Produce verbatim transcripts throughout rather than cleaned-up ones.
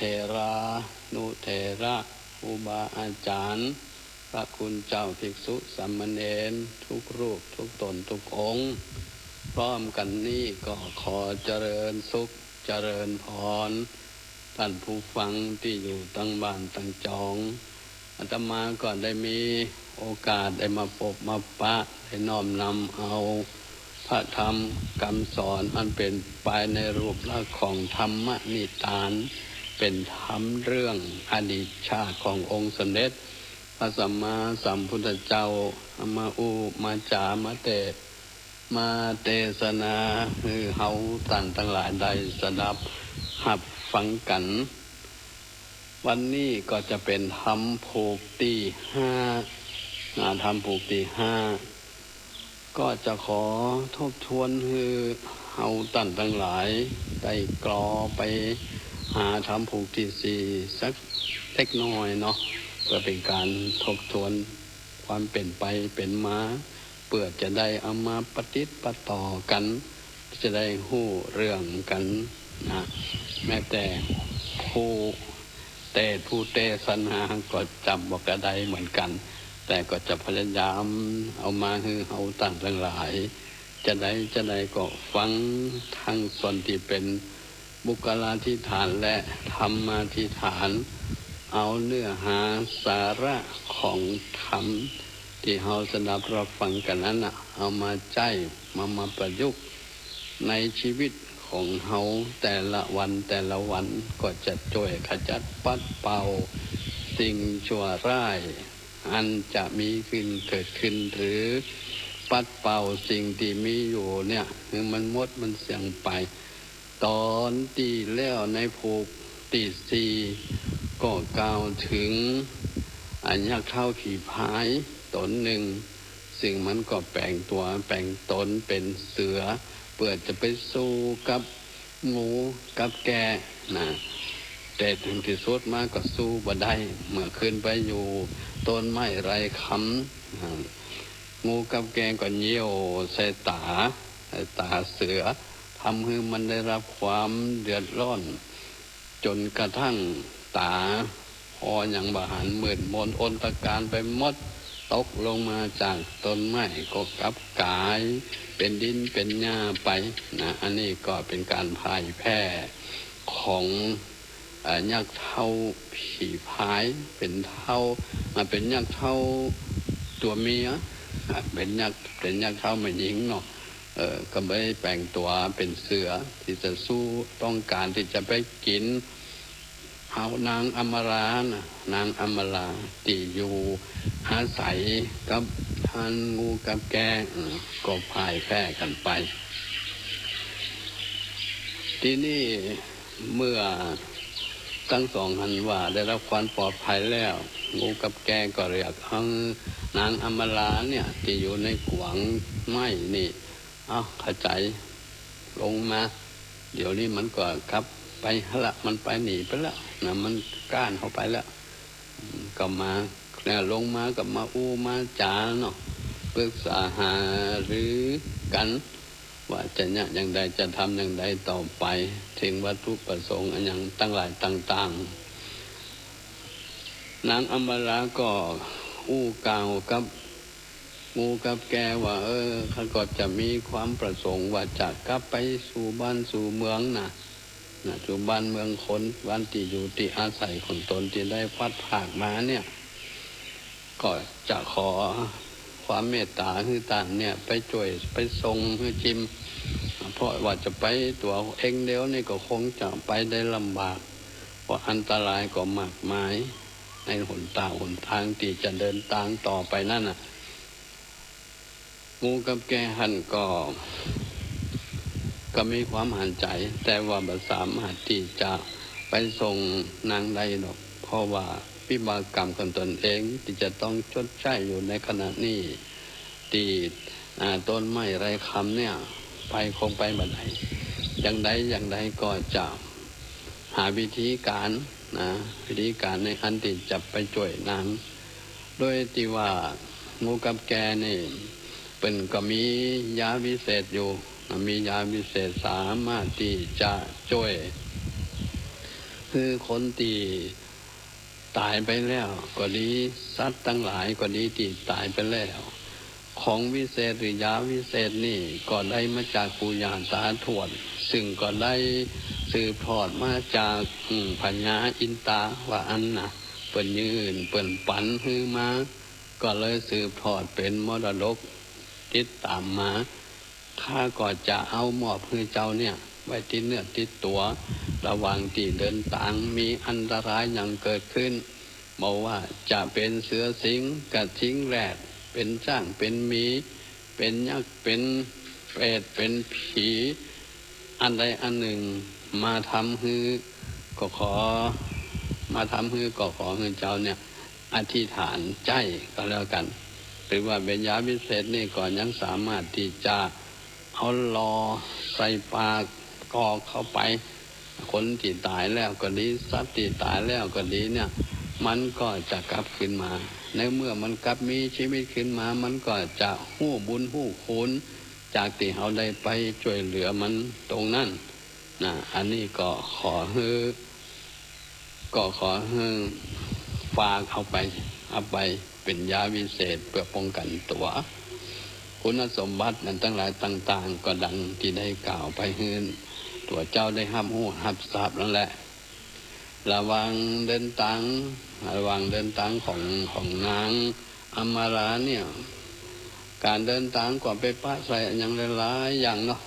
เถรานุเถระ ครูบาอาจ๋ารย์ พระคุณเจ้า ภิกษุสามเณร ทุกรูป ทุกต๋น ทุกองค์ พร้อมกั๋นนี้ก็ขอเจริญสุข เจริญพร ต้านผู้ฟังตี้อยู่ตังบ้านตังจอง อาตมาก็ได้มีโอกาสได้มาปบมาปะ ได้น้อมนำเอาพระธรรมกำสอนอันเป๋นไปในรูปลักษณ์ของธรรมนิทาน เป๋นธรรมเรื่องอดีตชาติขององค์สมเด็จพระสัมมาสัมพุทธเจ้า เอามาอู้มาจ๋ามาเตศ มาเตศนาหื้อเฮาต้านตังหลายได้สดับฮับฟังกั๋น วันนี้ก็จะเป๋นธรรมผูกตี้ห้า นะ ธรรมผูกตี้ห้า ก็จะขอทบทวนหื้อเฮาต้านตังหลายได้กลอไปหาธรรมผูกตี้สี่สักเล็กน้อยเนาะ เปื้อเป๋นก๋านทบทวนความเป๋นไปเป๋นมา เปื้อจะได้เอามาประติดประต่อกั๋น จะได้ฮู้เรื่องกั๋นนะ แม้แต่ผู้เตศน์ผู้เตศนาก็จ๋ำบ่กระไดเหมือนกั๋น แต่ก็จะพยายามเอามาหื้อเฮาต้านตังหลาย จะไดจะไดก็ฟังตังส่วนตี้เป๋น บุคลาธิฐานและธรรมาธิฐาน เอาเนื้อหาสาระของธรรมตี้เฮาสดับฮับฟังกั๋นนั้นน่ะ เอามาใจ๊ มา มาประยุกต์ในชีวิตของเฮาแต่ละวันแต่ละวัน ก็จะจ้วยขจัดปัดเป่าสิ่งชั่วร้าย อันจะมีขึ้นเกิดขึ้น หรือปัดเป่าสิ่งตี้มีอยู่เนี่ย หื้อมันหมดมันเสี้ยงไป ต๋อนตี้แล้วในผูกตี้สี่ ก็กล่าวเถิง อ่า ยักษ์เฒ่าผีพายต๋นนึ่ง ซึ่งมันก็แป๋งตั๋วแป๋งต๋นเป๋นเสือ เปื้อจะไปสู้กับงูกับแกะนะ แต่เถิงตี้สุดมาก็สู้บ่ได้ เมื่อขึ้นไปอยู่ต้นไม้ไร้คำ อ่า งูกับแกะก็เยี่ยวใส่ต๋า ใส่ต๋าเสือ ทำหื้อมันได้ฮับความเดือดร้อน จ๋นกระทั่งต๋าผ่อหยังบ่หัน มืดมนอนตการไปหมด ตกลงมาจากต้นไม้ก็กลับก๋ายเป๋นดินเป๋นหญ้าไปนะ อันนี้ก็เป๋นก๋านพ่ายแพ้ของ เอ่อ ยักษ์เฒ่าผีพาย เป๋นเฒ่า อ่า เป๋นยักษ์เฒ่าตั๋วเมีย อ่า เป๋นยักษ์ เป๋นยักษ์เฒ่าแม่ญิงเนาะ เอ่อ ก็บ่ได้แป๋งตั๋วเป๋นเสือตี้จะสู้ ต้องก๋านตี้จะไปกิ๋นเอานางอำมาลานะ นางอำมาลาตี้อยู่อาศัยกับต้านงูกับแกะ อืม ก็พ่ายแพ้กั๋นไป ตี้นี่ เมื่อตังสองหันว่าได้ฮับความปลอดภัยแล้ว งูกับแกะก็เรียกเอานางอำมาลาเนี่ยตี้อยู่ในขวางไม้นี่ เอา เข้าใจ๋ ลงมา เดี๋ยวนี้มันก็กลับไปหั้นละ มันไปหนีไปแล้วนะ มันก๊านเข้าไปแล้ว อืม ก็มา เนี่ย ลงมาก็มาอู้มาจ๋าเนาะ ปรึกษาหารือกั๋น ว่าจะเยียะอย่างใด จะทำอย่างใดต่อไป เถิงวัตถุประสงค์อะหยังตังหลายต่างๆ นางอำมาลาก็อู้กล่าวกับ งูกับแกะว่า เออ ข้าก็จะมีความประสงค์ว่าจะกลับไปสู่บ้านสู่เมืองนะ นะ สู่บ้านเมืองคน บ้านตี้อยู่ตี้อาศัยของต๋นตี้ได้พลัดพรากมาเนี่ย ก็จะขอความเมตต๋าหื้อต้านเนี่ยไปจ้วยไปส่งหื้อจิม เพราะว่าจะไปตั๋วเองเดียวนี่ก็คงจะไปได้ลำบาก เพราะอันตรายก็มากมายในหนตางหนตางตี้จะเดินตางต่อไปนั้นน่ะ งูกับแกะหั้นก็ ก็มีความหันใจ๋ แต่ว่าบ่สามารถตี้จะไปส่งนางได้ดอก เพราะว่าวิบากกรรมของตนเองตี้จะต้องชดใช้อยู่ในขณะนี้ ตี้ อ่า ต้นไม้ไร้คำเนี่ย ไปคงไปบ่ได้ อย่างใดอย่างใดก็จะหาวิธีก๋านนะ วิธีก๋านในอันตี้จะไปจ้วยนาง โดยตี้ว่างูกับแกะนี่ เปิ้นก็มียาวิเศษอยู่ มียาวิเศษสามารถตี้จะจ้วย คือคนตี้ต๋ายไปแล้วก็ดี สัตว์ตังหลายก็ดีตี้ต๋ายไปแล้ว ของวิเศษหรือยาวิเศษนี่ก็ได้มาจากปู่ย่าต๋าทวด ซึ่งก็ได้สืบทอดมาจาก อืม พญาอินตาว่าอั้นนะ เปิ้นยื่น เปิ้นปั๋นหื้อมา ก็เลยสืบทอดเป๋นมรดกติดต๋ามมา ข้าก็จะเอามอบหื้อเจ้าเนี่ย ไว้ติดเนื้อติดตั๋ว ระหว่างตี้เดินตาง มีอันตรายหยังเกิดขึ้น บ่ว่าจะเป๋นเสือสิงห์ กระทิงแรด เป๋นจ๊าง เป๋นหมี เป๋นยักษ์ เป๋นเปรต เป๋นผี อันใดอันนึ่งมาทำหื้อ ก็ขอ มาทำหื้อ ก็ขอหื้อเจ้าเนี่ย อธิษฐานใจ๊ก็แล้วกั๋น ถือว่าเป๋นยาวิเศษนี่ก็ยังสามารถตี้จะเอาหล่อใส่ปากกรอกเข้าไป คนตี้ต๋ายแล้วก็ดี สัตว์ตี้ต๋ายแล้วก็ดีเนี่ย มันก็จะกลับคืนมา ในเมื่อมันกลับมีชีวิตคืนมา มันก็จะฮู้บุญฮู้คุณ จากตี้เฮาได้ไปจ้วยเหลือมันตรงนั้นนะ อันนี้ก็ขอหื้อ ก็ขอหื้อฝากเอาไป เอาไปเป๋นยาวิเศษเปื้อป้องกั๋นตั๋ว คุณสมบัตินั้นตังหลายต่างๆ ก็ดังตี้ได้กล่าวไปหื้อตั๋วเจ้าได้ฮับฮู้ฮับทราบนั้นแหละ ระหว่างเดินตาง ระหว่างเดินตางของ ของนางอำมาลาเนี่ย ก๋านเดินตางก็ไปปะใส่อะหยังหลายๆ อย่างเนาะ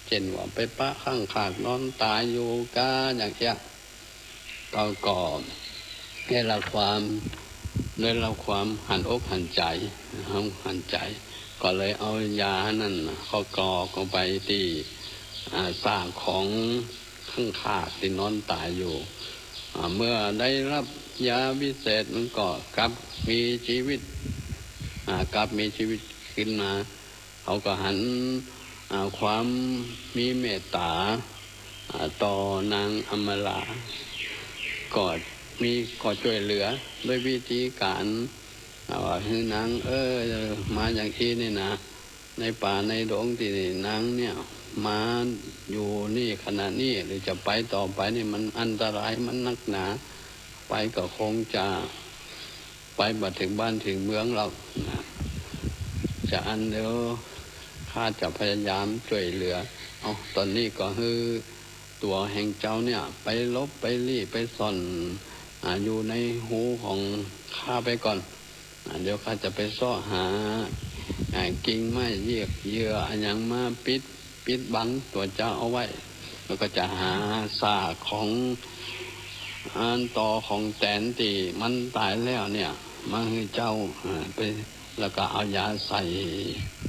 เจ้นว่าไปปะข้างคากนอนต๋ายอยู่ก้าอย่างเอี้ย เขาก็ได้รับความ ได้รับความหันอกหันใจ๋ หันใจ๋ ก็เลยเอายานั้นน่ะ เขากรอกเข้าไปตี้ อ่า ซากของข้างคากตี้นอนต๋ายอยู่ อ่า เมื่อได้รับยาวิเศษมันก็กลับมีชีวิต อ่า กลับมีชีวิตคืนมา เขาก็หัน อ่า ความมีเมตต๋า อ่า ต่อนางอำมาลา ก็มี ก็จ้วยเหลือด้วยวิธีก๋าน อ่า ว่า "หื้อนางเอ๋ย มาอย่างอี้นี่นะ ในป่าในดงตี้นางเนี่ย มาอยู่นี่ขนาดนี้ หรือจะไปต่อไปนี่มันอันตราย มันนักหนา ไปก็คงจะ ไปบ่เถิงบ้านเถิงเมืองหรอกนะ จะอั้นเดียว ข้าจะพยายามจ้วยเหลือ เอา ต๋อนนี้ก็หื้อตั๋วแห่งเจ้าเนี่ย ไปหลบ ไปลี้ ไปซ่อน อ่า อยู่ในฮูของข้าไปก่อน อ่า เดี๋ยวข้าจะไปเซาะหา อ่า กิ่งไม้ เยื่อ เยื่ออะหยังมาปิด ปิดบังตั๋วเจ้าเอาไว้ แล้วก็จะหาซากของ อันตอของแตนตี้มันต๋ายแล้วเนี่ย มาหื้อเจ้า อ่า ไป แล้วก็เอายาใส่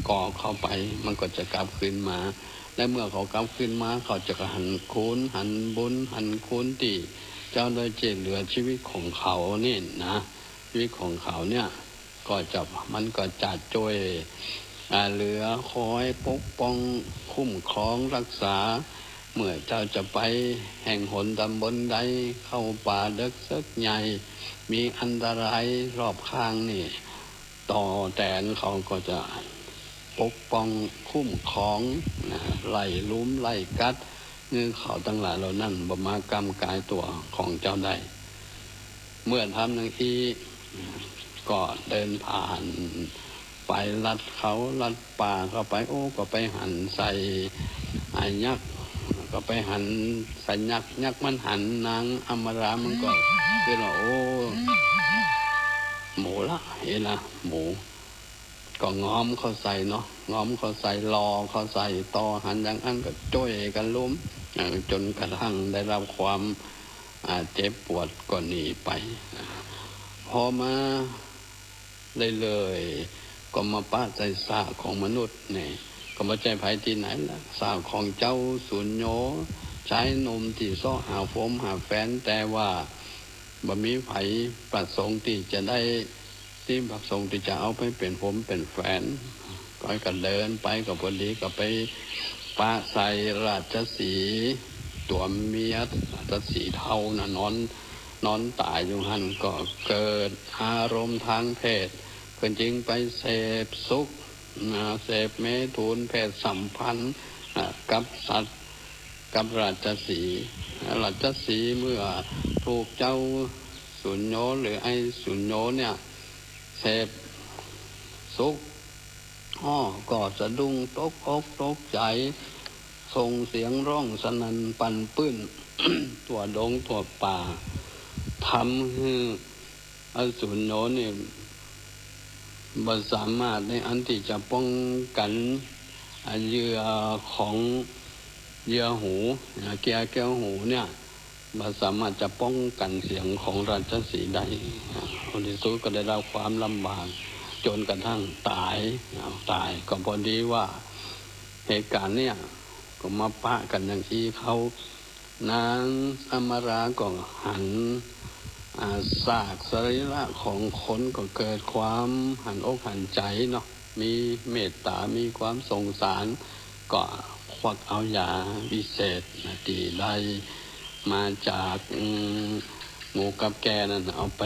กรอกเข้าไป มันก็จะกลับคืนมา และเมื่อเขากลับคืนมา เขาจะหันคุณ หันบุญ หันคุณตี้เจ้าได้จ้วยเหลือชีวิตของเขานี่นะ ชีวิตของเขาเนี่ย ก็จะ มันก็จะจ้วย อ่า เหลือคอยปกป้องคุ้มครองรักษา เมื่อเจ้าจะไปแห่งหนตำบลใด เข้าป่าเดิ็กเสิกใหญ่ มีอันตรายรอบข้างนี่ ตอแตนเขาก็จะปกป้องคุ้มครองนะ ไล่ยุงไล่กัด หื้อเขาตังหลายเหล่านั้นบ่มาก้ำก๋ายตั๋วของเจ้าได้ เมื่อทำอย่างอี้ ก็เดินผ่านไปลัดเขาลัดป่าเข้าไป โอ้ ก็ไปหันใส่ อ่า ยักษ์ ก็ไปหันใส่ยักษ์ ยักษ์มันหันนางอำมาลา มันก็กึ๊ดว่า โอ้ หมูละ เห็นละ หมู ก็งอมเข้าใส่เนาะ งอมเข้าใส่ หล่อเข้าใส่ ต่อหันอย่างอั้นก็จ้วยกั๋นลุม อ่า จ๋นกระทั่งได้รับความ อ่า เจ็บปวดก็หนีไป อ่า ผ่อมาเรื่อยๆ ก็มาปะใส่ซากของมนุษย์นี่ ก็บ่ใจ้ใผตี้ไหนละ ซากของเจ้าสุญโญ จายหนุ่มตี้เซาะหาฝงหาแฟน แต่ว่าบ่มีใผประสงค์ตี้จะได้ ตี้ประสงค์ตี้จะเอาไปเป๋นฝงเป๋นแฟน ก็ ก็เดินไป ก็พอดีก็ไปปะใส่ราชสีห์ตั๋วเมีย ราชสีห์เทานะ นอน นอนต๋ายอยู่หั้น ก็เกิดอารมณ์ตางเพศ เปิ้นจึงไปเสพสุข นะ เสพเมถุนเพศสัมพันธ์ อ่า กับสัตว์ กับราชสีห์ ราชสีห์เมื่อถูกเจ้าสุญโญหรือไอ้สุญโญเนี่ยเสพสุข อ้อ ก็สะดุ้งตกอกตกใจ๋ ส่งเสียงร้องสนั่นปั่นปื้น ทั่วดงทั่วป่า ทำหื้อไอ้สุญโญนี่บ่สามารถในอันตี้จะป้องกั๋น อ่า เหยื่อของ เหยื่อหู อ่า เกียร์ เกียร์หูเนี่ย บ่สามารถจะป้องกั๋นเสียงของราชสีห์ได้ อ่า ในตี้สุดก็ได้รับความลำบาก จ๋นกระทั่งต๋าย อ่า ต๋าย ก็พอดีว่าเหตุก๋ารณ์เนี่ย ก็มาปะกั๋นอย่างอี้เข้า นางอำมาราก็หัน อ่า ซากสรีระของคนก็เกิดความหันอกหันใจ๋เนาะ มีเมตต๋า มีความสงสาร ก็ควักเอายาวิเศษตี้ได้มาจาก อืม หมูกับแก้นั่น เอาไป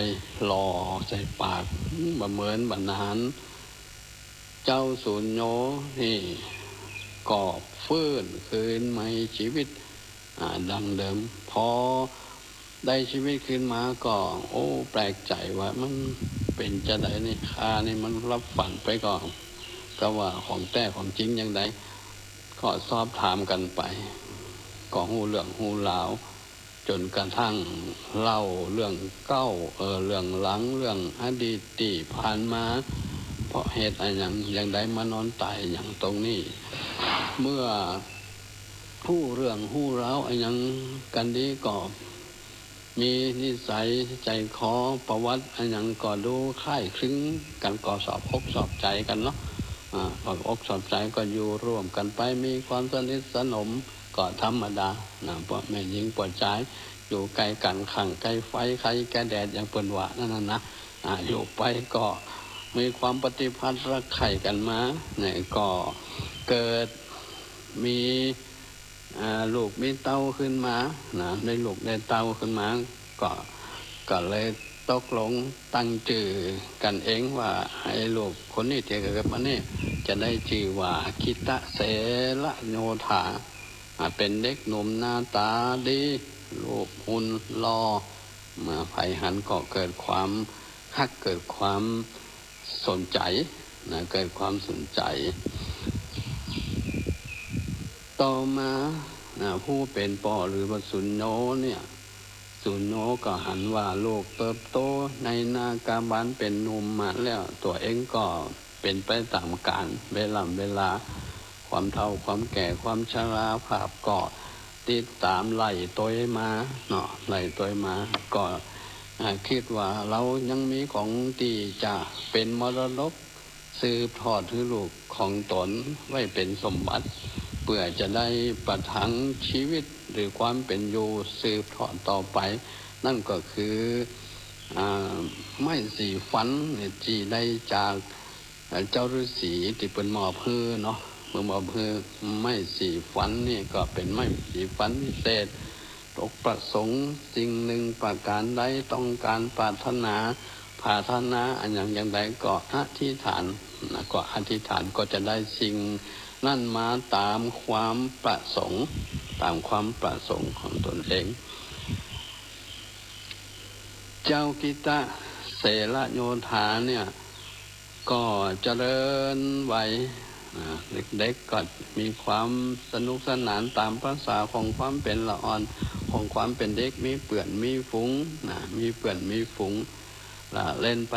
หล่อใส่ปาก บ่เมินบ่นาน เจ้าสุญโญนี่ก็ฟื้นคืนมีชีวิต อ่า ดังเดิม พอได้ชีวิตคืนมาก็ โอ้ แปลกใจ๋ว่ามันเป๋นจาใดนี่ ข้านี่มันหลับฝันไปก่อ ก็ว่าของแต๊ของจริงอย่างใด ก็สอบถามกั๋นไป ก็ฮู้เรื่องฮู้ราว จ๋นกระทั่งเล่าเรื่องเก๊า เอ่อ เรื่องหลัง เรื่องอดีตตี้ผ่านมา เพราะเหตุอะหยัง อย่างใดมานอนต๋ายอย่างต๋งนี้ เมื่อฮู้เรื่องฮู้ราวอะหยังกั๋นดีก็ มีนิสัยใจ๋คอประวัติอะหยังก็ดูคล้ายคลึงกั๋น ก็สอบอกสอบใจ๋กั๋นเนาะ อ่า สอบอกสอบใจ๋ก็อยู่ร่วมกั๋นไป มีความสนิทสนมก็ธรรมดานะ เพราะแม่ญิงป้อจายอยู่ใก้กั๋น ข้างใก้ไฟ ไข่แก่แดด อย่างเปิ้นว่านั่นน่ะนะ อ่า อยู่ไปก็มีความปฏิพัทธ์รักใคร่กั๋นมา เนี่ย ก็เกิดมี อ่า ลูกมีเต้าขึ้นมานะ ได้ลูกได้เต้าขึ้นมา ก็ ก็เลยตกลงตั้งจื้อกั๋นเองว่า ไอ้ลูกคนนี้ตี้เกิดมานี่ จะได้จื้อว่า กิตะเสละโยธา อ่า เป๋นเด็กหนุ่มหน้าต๋าดี รูปหุ่นหล่อ มาใผหันก็เกิดความฮัก เกิดความสนใจ๋นะ เกิดความสนใจ๋ ต่อมานะ ผู้เป๋นป้อหรือว่าสุญโญเนี่ย สุญโญก็หันว่าลูกเติบโตในหน้ากาบาลเป๋นหนุ่มมาแล้ว ตั๋วเองก็เป๋นไปต๋ามกาล เวล่ำเวลา ความเฒ่า ความแก่ ความชราภาพก็ติดต๋ามไล่ตวยมาเนาะ ไล่ตวยมา ก็ อ่า กึ๊ดว่าเฮายังมีของตี้จะเป๋นมรดก สืบทอดหื้อลูกของต๋นไว้เป๋นสมบัติ เปื้อจะได้ประทังจีวิตหรือความเป๋นอยู่สืบทอดต่อไป นั่นก็คือ อ่า ไม้สีฟันเนี่ย ตี้ได้จาก เอ่อ เจ้าฤๅษีตี้เปิ้นมอบหื้อเนาะ เปิ้นมอบหื้อ ไม้สีฟันนี่ก็เป๋นไม้สีฟันวิเศษ ตกประสงค์สิ่งนึ่งประก๋านใด ต้องก๋านปรารถนา ปรารถนาอะหยังอย่างใดก็อธิษฐานนะ ก็อธิษฐานก็จะได้สิ่งนั้นมาต๋ามความประสงค์ ต๋ามความประสงค์ของต๋นเอง เจ้ากิตะเสละโยธาเนี่ย ก็เจริญวัย อ่า เด็กๆ ก็มีความสนุกสนานต๋ามประสาของความเป๋นละอ่อน ของความเป๋นเด็ก มีเปื้อนมีฝูงนะ มีเปื้อนมีฝูง ละเล่นไป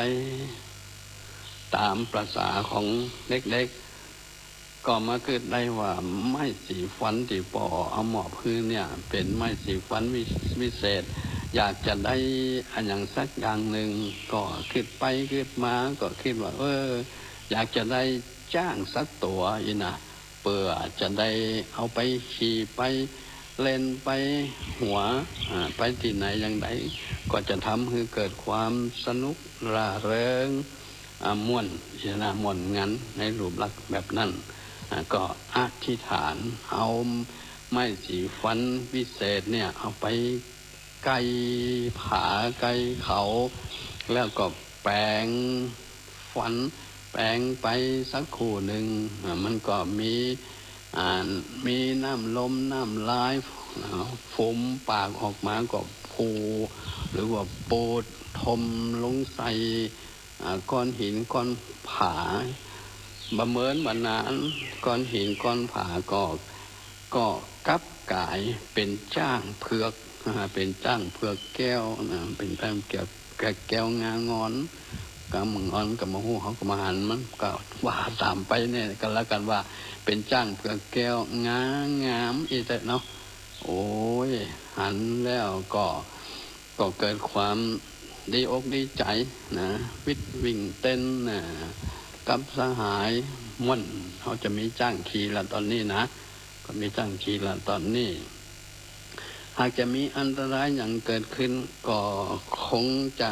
ต๋ามประสาของเด็กๆ ก็มากึ๊ดได้ว่าไม้สีฟันตี้ป้อเอามอบหื้อเนี่ย เป๋นไม้สีฟันวิ- วิเศษ อยากจะได้อะหยังสักอย่างนึ่ง ก็กึ๊ดไปกึ๊ดมา ก็กึ๊ดว่า เออ อยากจะได้จ๊างสักตั๋วอี้นะ เปื้อจะได้เอาไปขี่ไปเล่นไปหัว อ่า ไปตี้ไหนอย่างใด ก็จะทำหื้อเกิดความสนุกร่าเริง อ่า ม่วน อี้นะ ม่วนงันในรูปลักษณ์แบบนั้น อ่า ก็อธิษฐานเอาไม้สีฟันวิเศษเนี่ย เอาไปไก่ผาไก่เขา แล้วก็แป๋งฟัน แป๋งไปสักครู่นึ่ง อ่า มันก็มี อ่า มีน้ำลมน้ำลาย นะ ฝูมปากออกมาก็พู หรือว่าปูดถมลงใส่ อ่า ก้อนหินก้อนผา บ่เหมือนบ่านาน ก้อนหินก้อนผาก็ ก็กลับก๋ายเป๋นจ๊างเผือก อ่า เป๋นจ๊างเผือกแก้วนะ เป๋นจ๊างเผือก แก้วงางอน กำงอนกำบ่ฮู้ เฮาก็บ่หันมัน ก็ว่าต๋ามไปเนี่ยก็แล้วกั๋นว่าเป๋นจ๊างเผือกแก้วงางามอี้แต๊เนาะ โอ้ย หันแล้วก็ ก็เกิดความดีอกดีใจ๋นะ วิตวิ่งเต้นนะ กับสหายม่วน เฮาจะมีจ๊างขี่ละต๋อนนี้นะ ก็มีจ๊างขี่ละต๋อนนี้ หากจะมีอันตรายหยังเกิดขึ้นก็คงจะ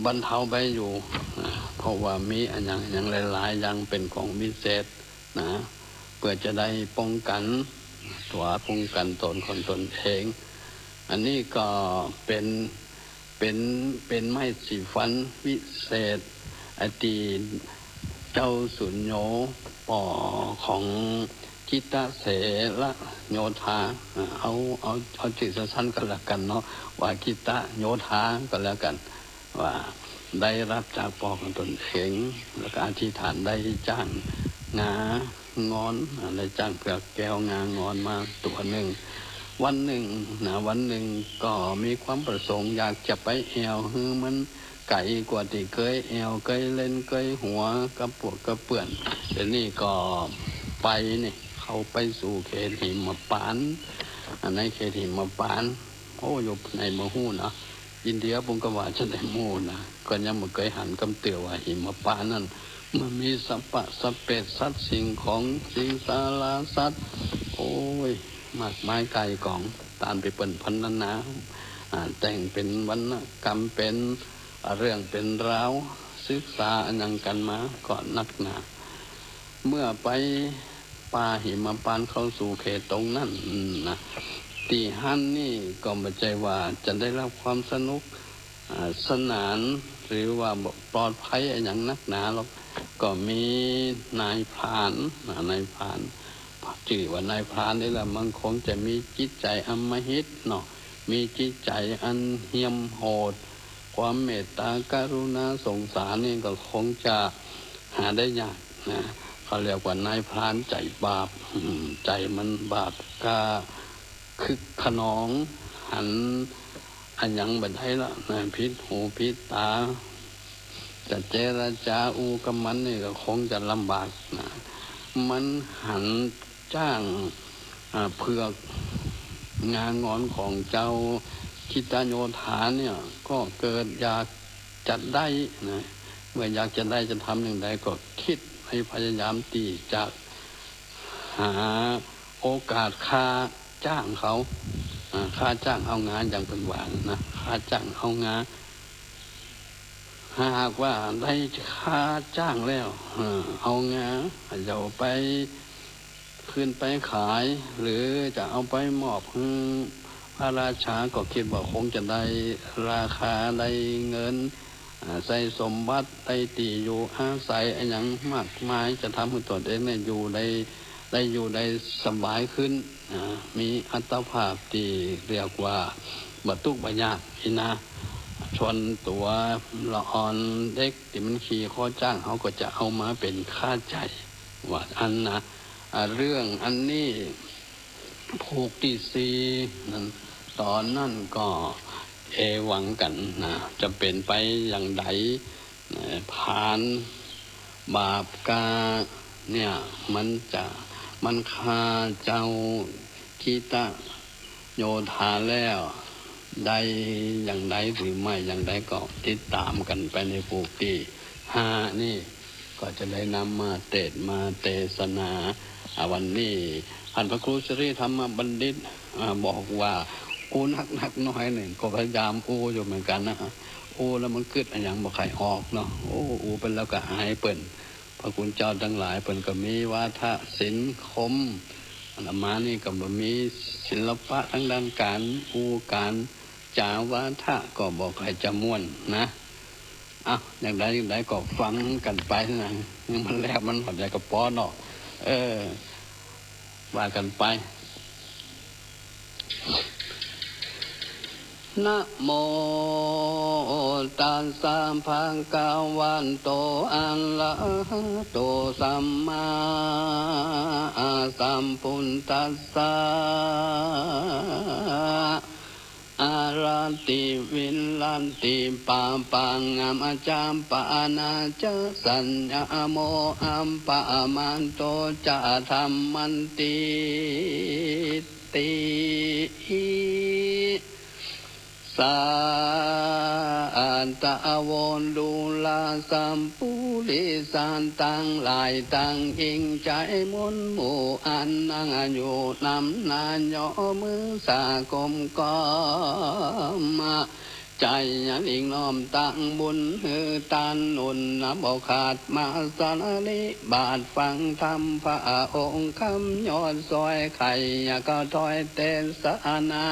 บรรเทาไปอยู่นะ เพราะว่ามีอะหยังอะหยังหลายๆ อย่างเป๋นของวิเศษนะ เปื้อจะได้ป้องกั๋นตั๋ว ป้องกั๋นต๋นของต๋นเอง อันนี้ก็เป๋น เป๋น เป๋นไม้สีฟันวิเศษ ตี้เจ้าสุญโญ ป้อของกิตตะเสระโยธา เอา เอา เอาจื้อสั้นๆ ก็แล้วกั๋นเนาะ ว่ากิตตะโยธาก็แล้วกั๋น ว่าได้ฮับจากป้อของต๋นเอง แล้วก็อธิษฐานได้จ๊างงางอน ได้จ๊างเผือกแก้วงางอนมาตั๋วนึ่ง วันนึ่งนะ วันนึ่งก็มีความประสงค์อยากจะไปแอ่วหื้อมันไก๋กว่าตี้เกยแอ่ว เกยเล่น เกยหัวกับปวกกับเปื้อน เดี๋ยวนี้ก็ไปนี่ เข้าไปสู่เขตหิมพานต์ อันในเขตหิมพานต์ โอ้ อยู่ไหนบ่ฮู้นะ อินเดียปุ้นก็ว่าจะได้ฮู้นะ ก็ยังบ่เกยหันกำเตื้อว่าหิมพานต์นั้น มันมีสัพพะสัพเพ สัตว์สิ่งของ สิงสาราสัตว์ โอ้ย มากมายก๋ายก๋อง ต๋ามตี้เปิ้นพรรณนา อ่า แต่งเป๋นวรรณกรรม เป๋นเรื่องเป๋นราว ศึกษาอะหยังกั๋นมาก็นักหนา เมื่อไป ป่าหิมพานต์เข้าสู่เขตตรงนั้นนะ ตี้หั้นนี่ก็บ่ใจ้ว่าจะได้ฮับความสนุก อ่า สนาน หรือว่าปลอดภัยอะหยังนักหนาหรอก ก็มีนายพรานนะ นายพราน จื้อว่านายพรานนี่แหละ มันคงจะมีจิตใจ๋อำมหิตเนาะ มีจิตใจ๋อันเหี้ยมโหด ความเมตตากรุณาสงสารนี่ก็คงจะหาได้ยากนะ เขาเรียกว่านายพรานใจ๋บาป อืม ใจ๋มันบาป กล้าคึกคะนอง หันอะหยังบ่ได้ละนะ ผิดหูผิดต๋า จะเจรจาอู้กับมันนี่ก็คงจะลำบากนะ มันหัน จ๊าง อ่า เผือกงางอนของเจ้ากิตตะโยธาเนี่ย ก็เกิดอยากจะได้นะ เมื่ออยากจะได้จะทำอย่างใดก็กึ๊ดไปพยายามตี้จะหาโอกาสฆ่าจ๊างเขา อ่า ฆ่าจ๊างเอางา อย่างเปิ้นว่านะ ฆ่าจ๊างเอางา หากว่าได้ฆ่าจ๊างแล้ว เอ่อ เอางา จะเอาไป ขึ้นไปขาย หรือจะเอาไปมอบหื้อพระราชา ก็กึ๊ดว่าคงจะได้ราคา ได้เงิน อ่า ใส่สมบัติ ได้ตี้อยู่อาศัยอะหยังมากมาย จะทำหื้อต๋นเองเนี่ยอยู่ได้ ได้อยู่ได้สบายขึ้น อ่า มีอัตภาพตี้เรียกว่าบ่ตุ๊กข์บ่ยากอี้นะ ส่วนตั๋วละอ่อนเด็กตี้มันขี่คอจ๊าง เขาก็จะเอามาเป๋นค่าใจ๊ ว่าอั้นนะ อ่า เรื่องอันนี้ ผูกตี้สี่นั้น ต๋อนนั้นก็เอวังกั๋นนะ จะเป๋นไปอย่างใดนะ พรานบาปกล้าเนี่ย มันจะ มันฆ่าเจ้ากิตตะโยธาแล้ว ได้อย่างใดหรือไม่อย่างใดก็ติดต๋ามกั๋นไปในผูกตี้ห้านี่ ก็จะได้นำมาเตสน์มาเตสนา อ่า วันนี้ท่านพระครูสิริธรรมบัณฑิต อ่า บอกว่าอู้นักๆ หน้อยหนึ่ง ก็พยายามอู้อยู่เหมือนกั๋นนะ อู้แล้วมันกึ๊ดอะหยังบ่ใค่ออกเนาะ อู้ อู้ไปแล้วก็อายเปิ้น พระคุณเจ้าตังหลายเปิ้นก็มีวาทะศิลป์คม อาตมานี่ก็บ่มีศิลปะตางด้านก๋านอู้ก๋านจ๋า วาทะก็บ่ใค่จะม่วนนะ อ้าว อย่างใดอย่างใดก็ฟังกั๋นไปนะ ยังมันแล้วมันหมดใจก็ปอเนาะ เออ ว่ากั๋นไป นะโมตัสสะ ภะคะวะโต อะระหะโต สัมมาสัมพุทธัสสะ อะระติวิรัติ ปะปัง อะมะจะ ปะอานาจะ สัญญา โม อัปปะมาโต จะ ธัมมันติติ สัตตะโว ดูราสัปปุริสะตังหลาย ตังอิงใจ๋มนหมู่ อันนังอยู่นำหน้า ยกมือสะกมกอม ใจ๋หลีกน้อมตังบุญหื้อตานหนุน บ่ขาดมาสาริบาตฟังธรรมพระองค์ คำยอดซอยไข อย่าเข้าถ้อยเตสนา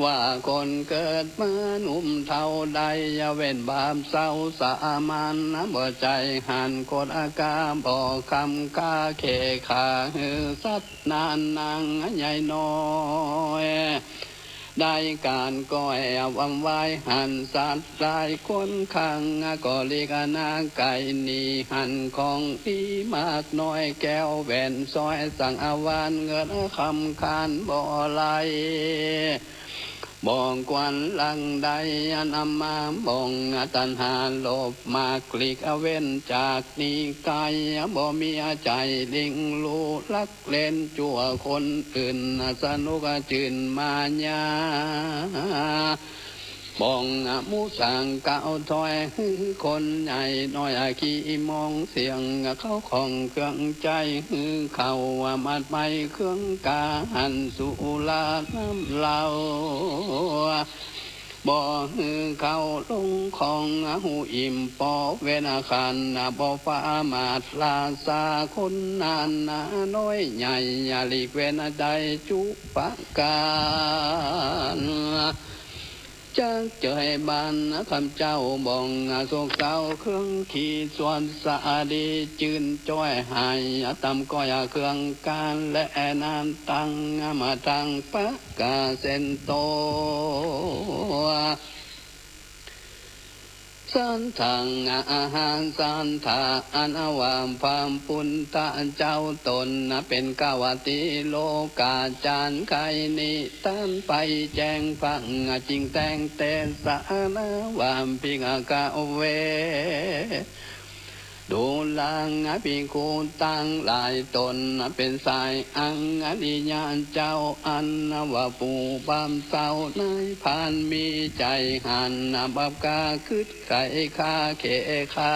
ว่าคนเกิดมาหนุ่มเฒ่าใด อย่าเว้นบาปเศร้าสามัญ บ่ใจ้หันกฎอากา บ่คำคาเขขา หื้อสัตว์นานังใหญ่น้อย ได้ก๋านก้อยอวำวาย หันสัตว์หลายคนขัง ก็หลีกอนาไกลหนี หันของดีมากน้อย แก้วแหวนสร้อยสังอาวร เงินคำคานบ่ไหล บ่ควรหลั่งใด อันนำมาบ่งตัณหาโลภมาก หลีกเว้นจากนี้ไกล บ่มีใจ๋หลิงลู่ลัก เล่นจั่วคนอื่น สนุกจื้นมายา บ่งมุสังเก่าถ้อย หื้อคนใหญ่น้อยขี้มองเสียง เข้าของเครื่องใจ๊ หื้อเข้ามัดไม้เครื่องกา หันสุราน้ำเหล้า บ่หื้อเข้าลงของ หูอิ่มปอเวนขัน บ่ประมาทราชาคนนานา น้อยใหญ่อย่าหลีกเว้นได้จุประก๋าน จักเจยบรรณคำเจ้าบ่งสุขเศร้า เครื่องขีดสวดสะอาดีจื้นจ้อยหาย ตำก้อยเครื่องกานและน้ำตังมาตังประก๋าเส้นโต สัตถังอาหารสัตถะ อันว่าพระพุทธเจ้าตนเป๋นกวาติโลกาจารย์ ใค่นิทานไปแจ้งฟัง จึงแต่งเตสนาว่า ภิกขะเว ดูราภิกขุตังหลายตน เป๋นสายอังอริยะเจ้า อันว่าผู้บ่าวเฒ่าในพาน มีใจ๋หันบาปกา กึ๊ดไขคาเขคา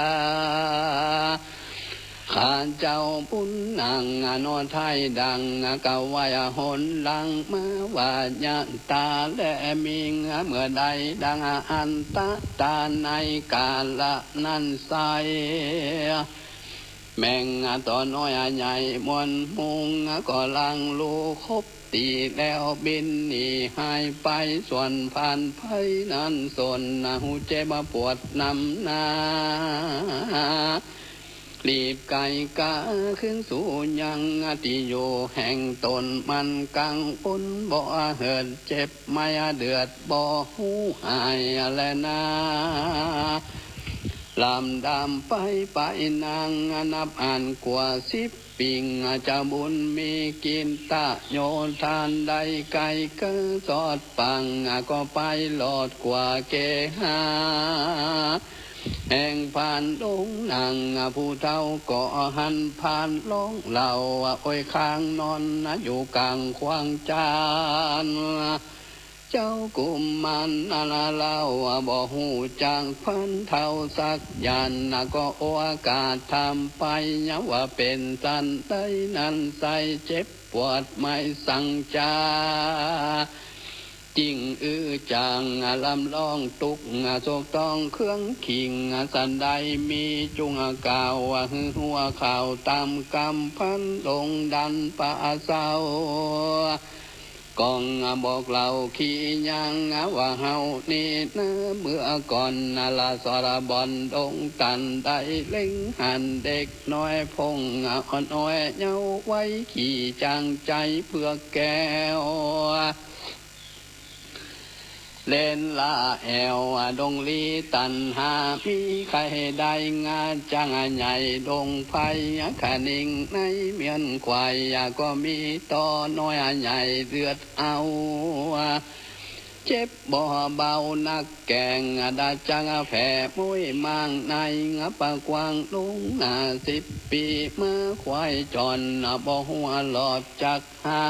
ข้าเจ้าบุญนังนอไท้ดัง กวายหนหลังมาว่า ยัตตาแลมิง เมื่อใดดังอันตะตา ในกาละนั้นไซร้ แม่งต่อน้อยใหญ่มวลมุง ก็หลังลูครบตี้แล้วบินหนีหายไป ส่วนผ่านไปนั้นสน หูเจ็บปวดนำหน้า รีบไก๋ก๋าคืนสู่ยังตี้อยู่แห่งตน มันกังวลบ่เหิด เจ็บไม่เดือดบ่ฮู้หายแลนา ลำดำไปไปนางนับอันกว่าสิบ ปิ่งจะบุญมีกิตโยธาน ได้ไก๋เกอสอดปัง ก็ไปหลอดกว่าเกหา แห่งพานดงนาง ผู้เฒ่าก็หันพานร้องเล่า โอยข้างนอนอยู่ก๋างขวางจาน เจ้ากุมารนานาเล่า บ่ฮู้จักพานเฒ่าสักอย่าง ก็โอกาสถามไป ว่าเป๋นสันใดนั้นไซร้ เจ็บปวดไม่สังจา จิ่งอื้อจ๋างลำร้องตุ๊กข์ โศกต้องเครื่องขิง สันใดมีจุ่งกล่าว หื้อฮัวข่าวต๋ามกำ พานดงดันปะเศร้า ก้องบอกเล่าขี้ยังว่าเฮานี้นะ เมื่อก่อนนะละสรบอนดงตัน ได้เล็งหันเด็กน้อยพงอ่อนอ้อยเยาว์วัย ขี่จางใจ๋เผือกแก้ว เล่นละแอ่วดงลีตันหา มีใค่ได้งาจางใหญ่ดงไพร คะนิงในเมียนควาย ก็มีต่อน้อยใหญ่เลือดเอา เจ็บบ่เบานักแก่ง ดาจักแผลม้วยมางใน ปากกว้างลุงห้าสิบปี๋ มาควายจอน บ่หัวหลอดจักหา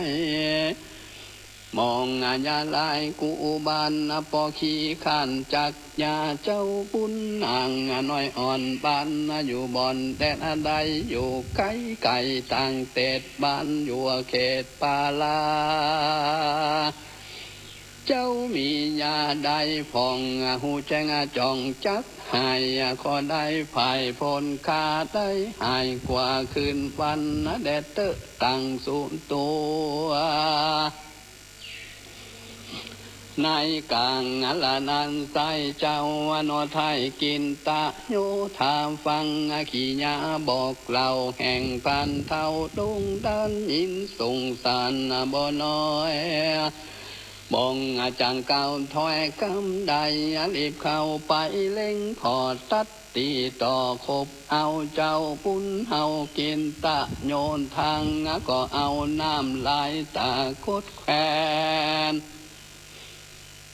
ย มองยาลายกูบาน ปอขี้ข้านจักยา เจ้าบุญนางน้อยอ่อนบ้าน อยู่บ่อนแดนใด อยู่ไก๋ไก๋ต่างเตศ บ้านอยู่เขตป่าลา เจ้ามียาได้ผ่อง ฮู้แจ้งจ่องจักหาย ขอได้ผายโผน ข้าได้หายกว่าคืนวัน แดดเต๊อะตั้งสูนตั๋ว ในก๋างละนั้นไส้เจ้า นอไท้กินตะโยธา ฟังขี้ยาบอกเล่า แห่งพรานเฒ่าดงด้าน ยินสงสารบ่น้อย บ่งจังกล่าวถ้อยกำใด รีบเข้าไปเล็งผ่อตัด ตี้ต่อคบเอาเจ้าบุญเฮา กินตะโยธา ก็เอาน้ำลายตะกดแควน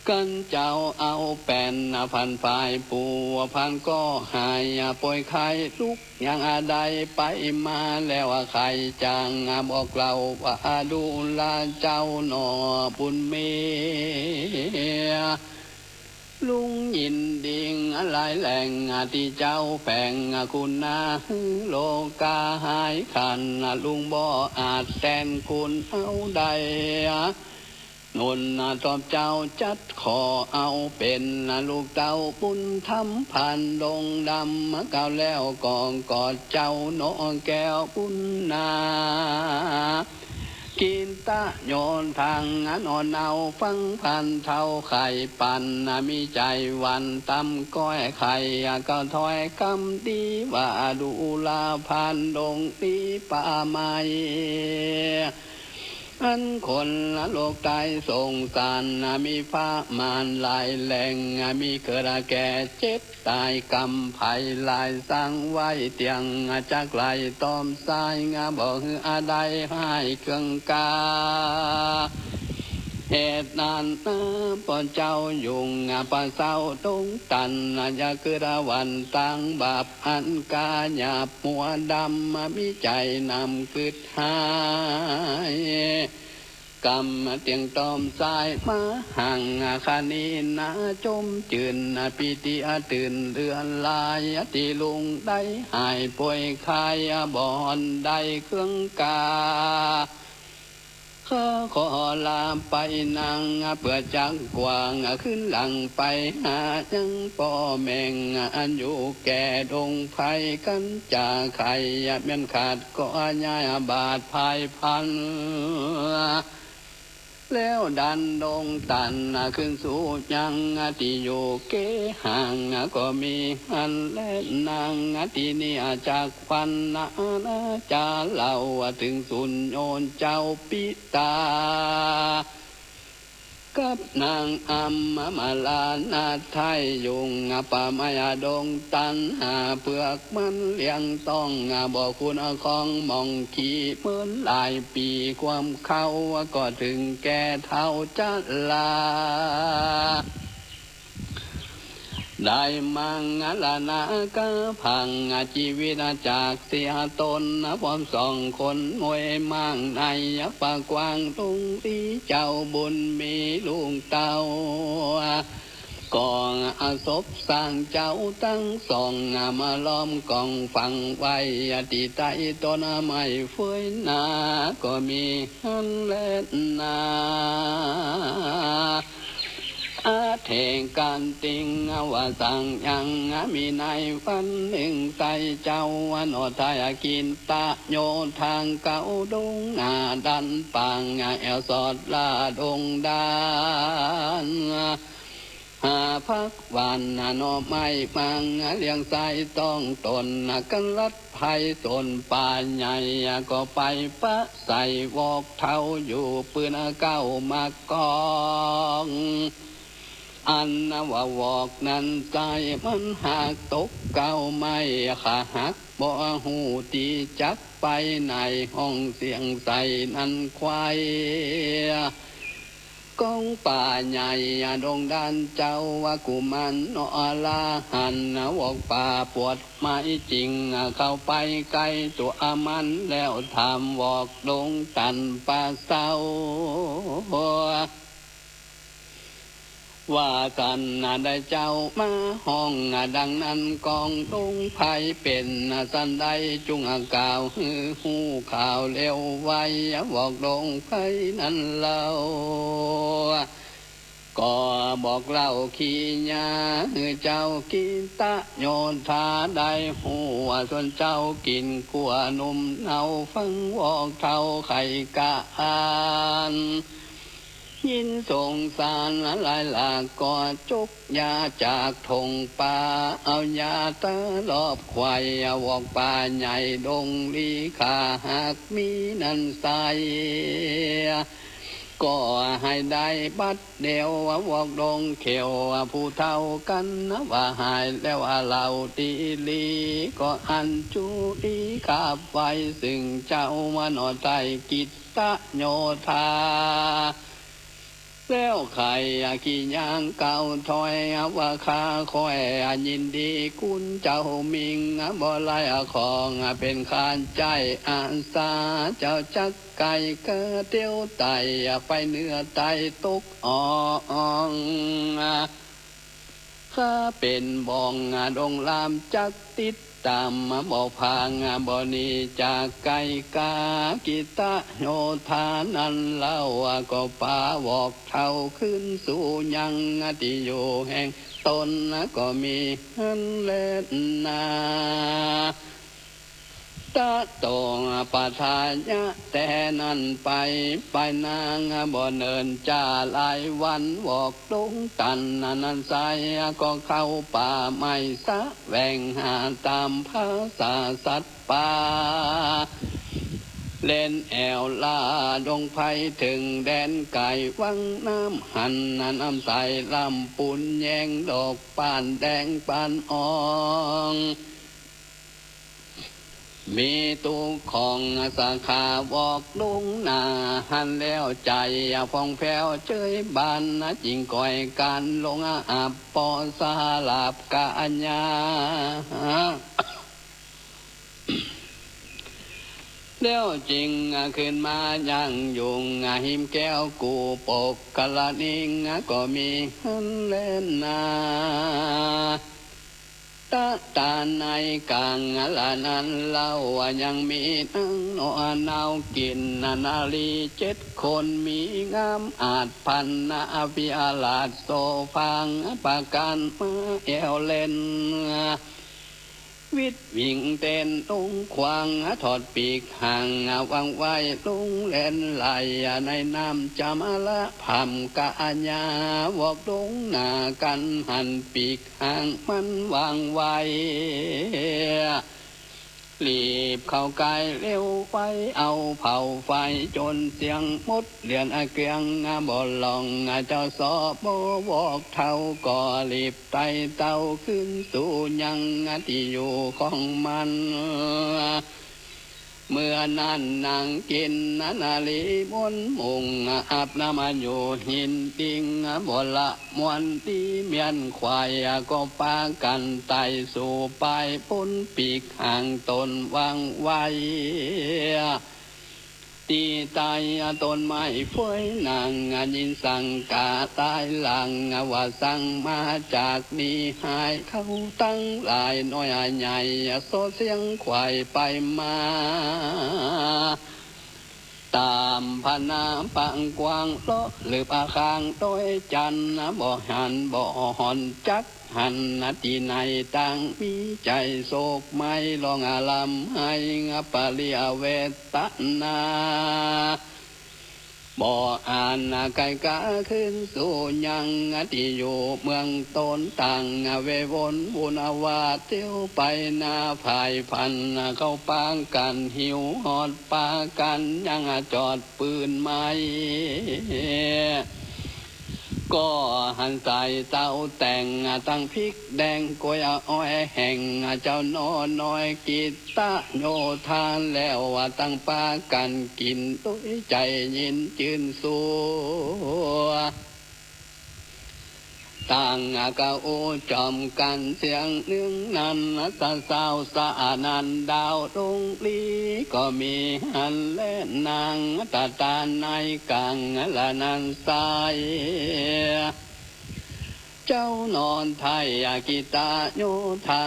กันเจ้าเอาแป้นพันฝ่าย ปู่พันก็หายป่วยไข้ ลุกยังได้ไปมาแล้ว ใค่จางบอกเล่าว่า ดูราเจ้าหน่อบุญมี ลุงยินดีหลายแหล่ง ตี้เจ้าแผงคุณนาหื้อโลก๋าหายขัน ลุงบ่อาจแตนคุณเอาได้ หนุนตอบเจ้าจัดขอเอา เป๋นลูกเต้าบุญธรรม พรานดงดำ กล่าวแล้วก็กอดเจ้าหน่อแก้วบุญนา กินตะโยธา นอนเอาฟังพรานเฒ่าไข้ปัน มีใจ๋หวานตำก้อยไข่ กล่าวถ้อยกำดีว่า ดูราพรานดงตี้ป่าไม้ อันคนละโลกใต้สงสาร มีผ้าม่านหลายแหล่ง มีเกิดแก่เจ็บ ต๋ายกำไพหลาย สร้างไว้เตี้ยงจักไหล ต้อมสายบ่หื้อได้หายเคืองกา เหตุนั้นนะป้อเจ้ายุง ป้าเศร้าดงตัน อย่าเกิดวันตางบาป อันกาหยาบมัวดำ มีใจ๋นำกึ๊ดหาย กำเตี้ยงต้อมสายมาหัง คะนี้นะจมจืน ปีติตื่นเลือนลาย ตี้ลุงได้หายป่วยไข้ บ่อนได้เคืองกา ข้าขอลาไปนัง เปื้อจักกว้าง คืนหลังไปหายังป้อแม่ง อันอยู่แก่ดงไพร กั๋นจาไข่ แม่นขาดก็ย้ายบาทพายพัน แล้วดันดงตัน ขึ้นสู่ยังตี้อยู่เกห่าง ก็มีหั้นแลนาง ตี้นี่จักฟันนาจาเล่า เถิงสุนโยนเจ้าปิต๋า กับนางอำมาลานาไท้ยุง ป่าไม้ดงตันหา เปื้อกมันเลี้ยงต้อง บ่คุณของหม่องขี้เมินหลายปี๋ ความเข้าก็เถิงแก่เฒ่าจะลา ได้มังมรณะกาพัง จีวิตจากเสียตน พร้อมสองคนมวยมางใน ปากกว้างลุงตี้เจ้าบุญมีลูกเต้า ก็อสพสร้างเจ้าตังสอง มาล้อมกองฝังไว้ ตี้ใต้ต้นไม้เฟยนา ก็มีหั้นแลนา อเถกะติง ว่าสังยัง มีในวันนึ่ง ไซเจ้าหนอไทย กิตตะโยธา เก้าดงหน้าดันปาง แอ่วสอดลาดงดาน หาผักหว่านหน่อไม้มัง เลี้ยงไส้ต้องตน กันลัดไพสนป่าใหญ่ ก็ไปปะใส่วอกเฒ่า อยู่ปืนเก้ามักกอง อันว่าวอกนั้นไส้มันหักตกเก้าไม้ ขาหักบ่ฮู้ตี้จักไปไหน ฮ้องเสียงใสนั้นควาย กองป่าใหญ่ดงดานเจ้า ว่ากุมารนอรหันต์ วอกป่าปวดไม้จริง เข้าไปใก้ตั๋วมัน แล้วถามวอกดงตันป่าเศร้า ว่าสันได้เจ้ามาฮ้องดังนั้น กองดงไพรเป๋นสันใด จุ่งกล่าวหื้อฮู้ข่าวเร็วไว วอกดงไพรนั้นเล่า ก็บอกเล่าขีญา หื้อเจ้ากิตตะโยธาได้ฮู้ ส่วนเจ้ากิ๋นกั๋วหนุ่มเนา ฟังวอกเฒ่าไขก๋าน ยินสงสารหลายหลาก ก็จุกยาจากถงป่า เอายาตะลอบไขว่ วอกป่าใหญ่ดงลี ขาหักมีนั้นไส้ ก็ให้ได้บัดเดี่ยว วอกดงเขียว ผู้เฒ่ากั๋นว่าหายแล้ว เล่าดีหลี ก็อันจุลีกราบไหว้ ซึ่งเจ้าหนอไทยกิตตะโยธา แล้วไขขี้ย่างก้าวถอย ว่าข้าค่อยยินดี คุณเจ้ามิ่ง บ่ไร้ของเป๋นข้าใจ๊อาสา เจ้าจักไก๋กระเตียวไต่ ไปเหนือใต้ตกอ่อง ข้าเป๋นบ่องดงลามจักติดต๋าม บ่พางบ่หนีจากไก๋กา กิตตะโยธานั้นเล่า ก็ปาวอกเฒ่าขึ้นสู่ยังตี้อยู่แห่งต๋น ก็มีหั้นแลนา ตะโตปะทายะ แต่นั้นไป ไปนางบ่เนิ่นจ้า หลายวันวอกดงตันนั้นไส้ ก็เข้าป่าไม้สะแหวงหาต๋ามภาษาสัตว์ป่า เล่นแอ่วล่าดงไพร เถิงแดนไก๋วังน้ำหัน น้ำใสลำปูนแยงดอก ปานแดงปานอ่อง มีตุ๊กของสาขาวอกดงหน้าหัน แล้วใจ๋ผ่องแผ้วเจยบาน จิ่งก่อยก๋านลงอับ ปอสาลาบกะอัญญา แล้วจิ่งขึ้นมายังยุง หิมแก้วกูปกกะละนิง ก็มีหั้นแลนา ตะตาในก๋างละนั้นเล่า ยังมีนางหนอเนากิ๋นนารีเจ็ดคน มีงามอาจพันนา อภิอาราชโสภา ประก๋านมาแอ่วเล่น วิดวิ่งเต้นลงขวาง ถอดปีกหาง วางไว้ลงแล่นไหล ในน้ำจามละพร่ำกะอัญญา วอกดงหน้ากั๋นหัน ปีกหางมันวางไว้ รีบเข้าใก้เร็วไว เอาเผาไฟจ๋นเสี้ยงหมด เดือนเกลี้ยงบ่หล่อง เจ้าสอบ่วอกเฒ่า ก็รีบไต่เต้าขึ้นสู่ยังตี้อยู่ของมัน เมื่อนั้นนางกิ๋นนารีมนต์มุ่ง อาบน้ำอยู่หินดิง บ่ละมวนตี้เมียนควาย ก็ปากั๋นไต่สู่ปายปูน ปีกหางต๋นวางไว้ ตี้ใต้ต้นไม้เฟย นางยินสังก๋าตายหลัง ว่าสังมาจากนี้ หายเข้าตังหลายน้อยใหญ่ ส่อเสียงควายไปมา ต๋ามผานาปางกว้าง เลาะลืบอาข้างดอยจันทน์ บ่หันบ่หอนจักหัน ตี้ไหนต่างมีใจ๋โศกไหม้ ฮ้องอำลำไห้ ปริเวทนา บ่อาจใค่ก้าคืนสู่ยัง ตี้อยู่เมืองต๋น ต่างเววนวุ่นวาดเตียวไป นาฝ่ายพันเข้าปากั๋นหิว ฮอดปากั๋นยังจอดปืนไม้ ก็หันใส่เต้าแตง ตังพริกแดง ก๋วยอ้อยแห้ง เจ้าหน่อน้อยกิตโยธา แล้วตังปากั๋นกิ๋น โดยใจ๋ยินจื้นสัว ต่างก็อู้จ๋อมกั๋นเสียงนึ่งนั้น สาวสะอานันดาวดงลี ก็มีหั้นแล นางตะตานในก๋างละนั้นไส้ เจ้าหน่อไท้กิตโยธา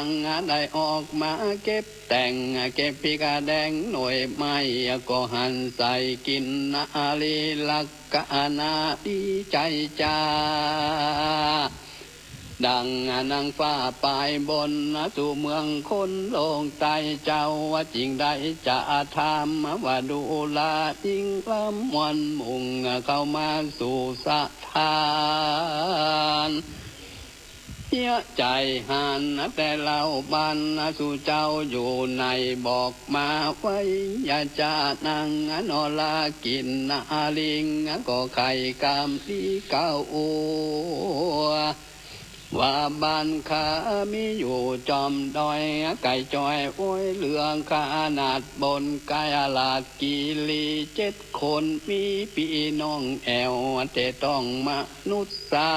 ได้ออกมาเก็บแตง เก็บพริกแดงหน่วยไม้ ก็หันใส่กิ๋นนารีรัก กะนาดีใจ๋จ๋า ดังนางฟ้าปายบน สู่เมืองคนโลกใต้ เจ้าว่าจึงได้จะถาม ว่าดูรา ยิ่งลำม่วนมุ่งเข้ามาสู่สถาน เยียะใจ๋หันแต่เล่า บ้านสู่เจ้าอยู่ไหน บอกมาไว้ อย่าจ้านางนอรา กิ๋นนารี ก็ใค่กำดีเก่า ว่าบ้านข้ามีอยู่จอมดอย ใก้จ้อยโอ้ยเหลือขนาด บนกายราชกิรีเจ็ดคน มีปี้น้องแอ๋ว แต่ต้องมนุษย์สา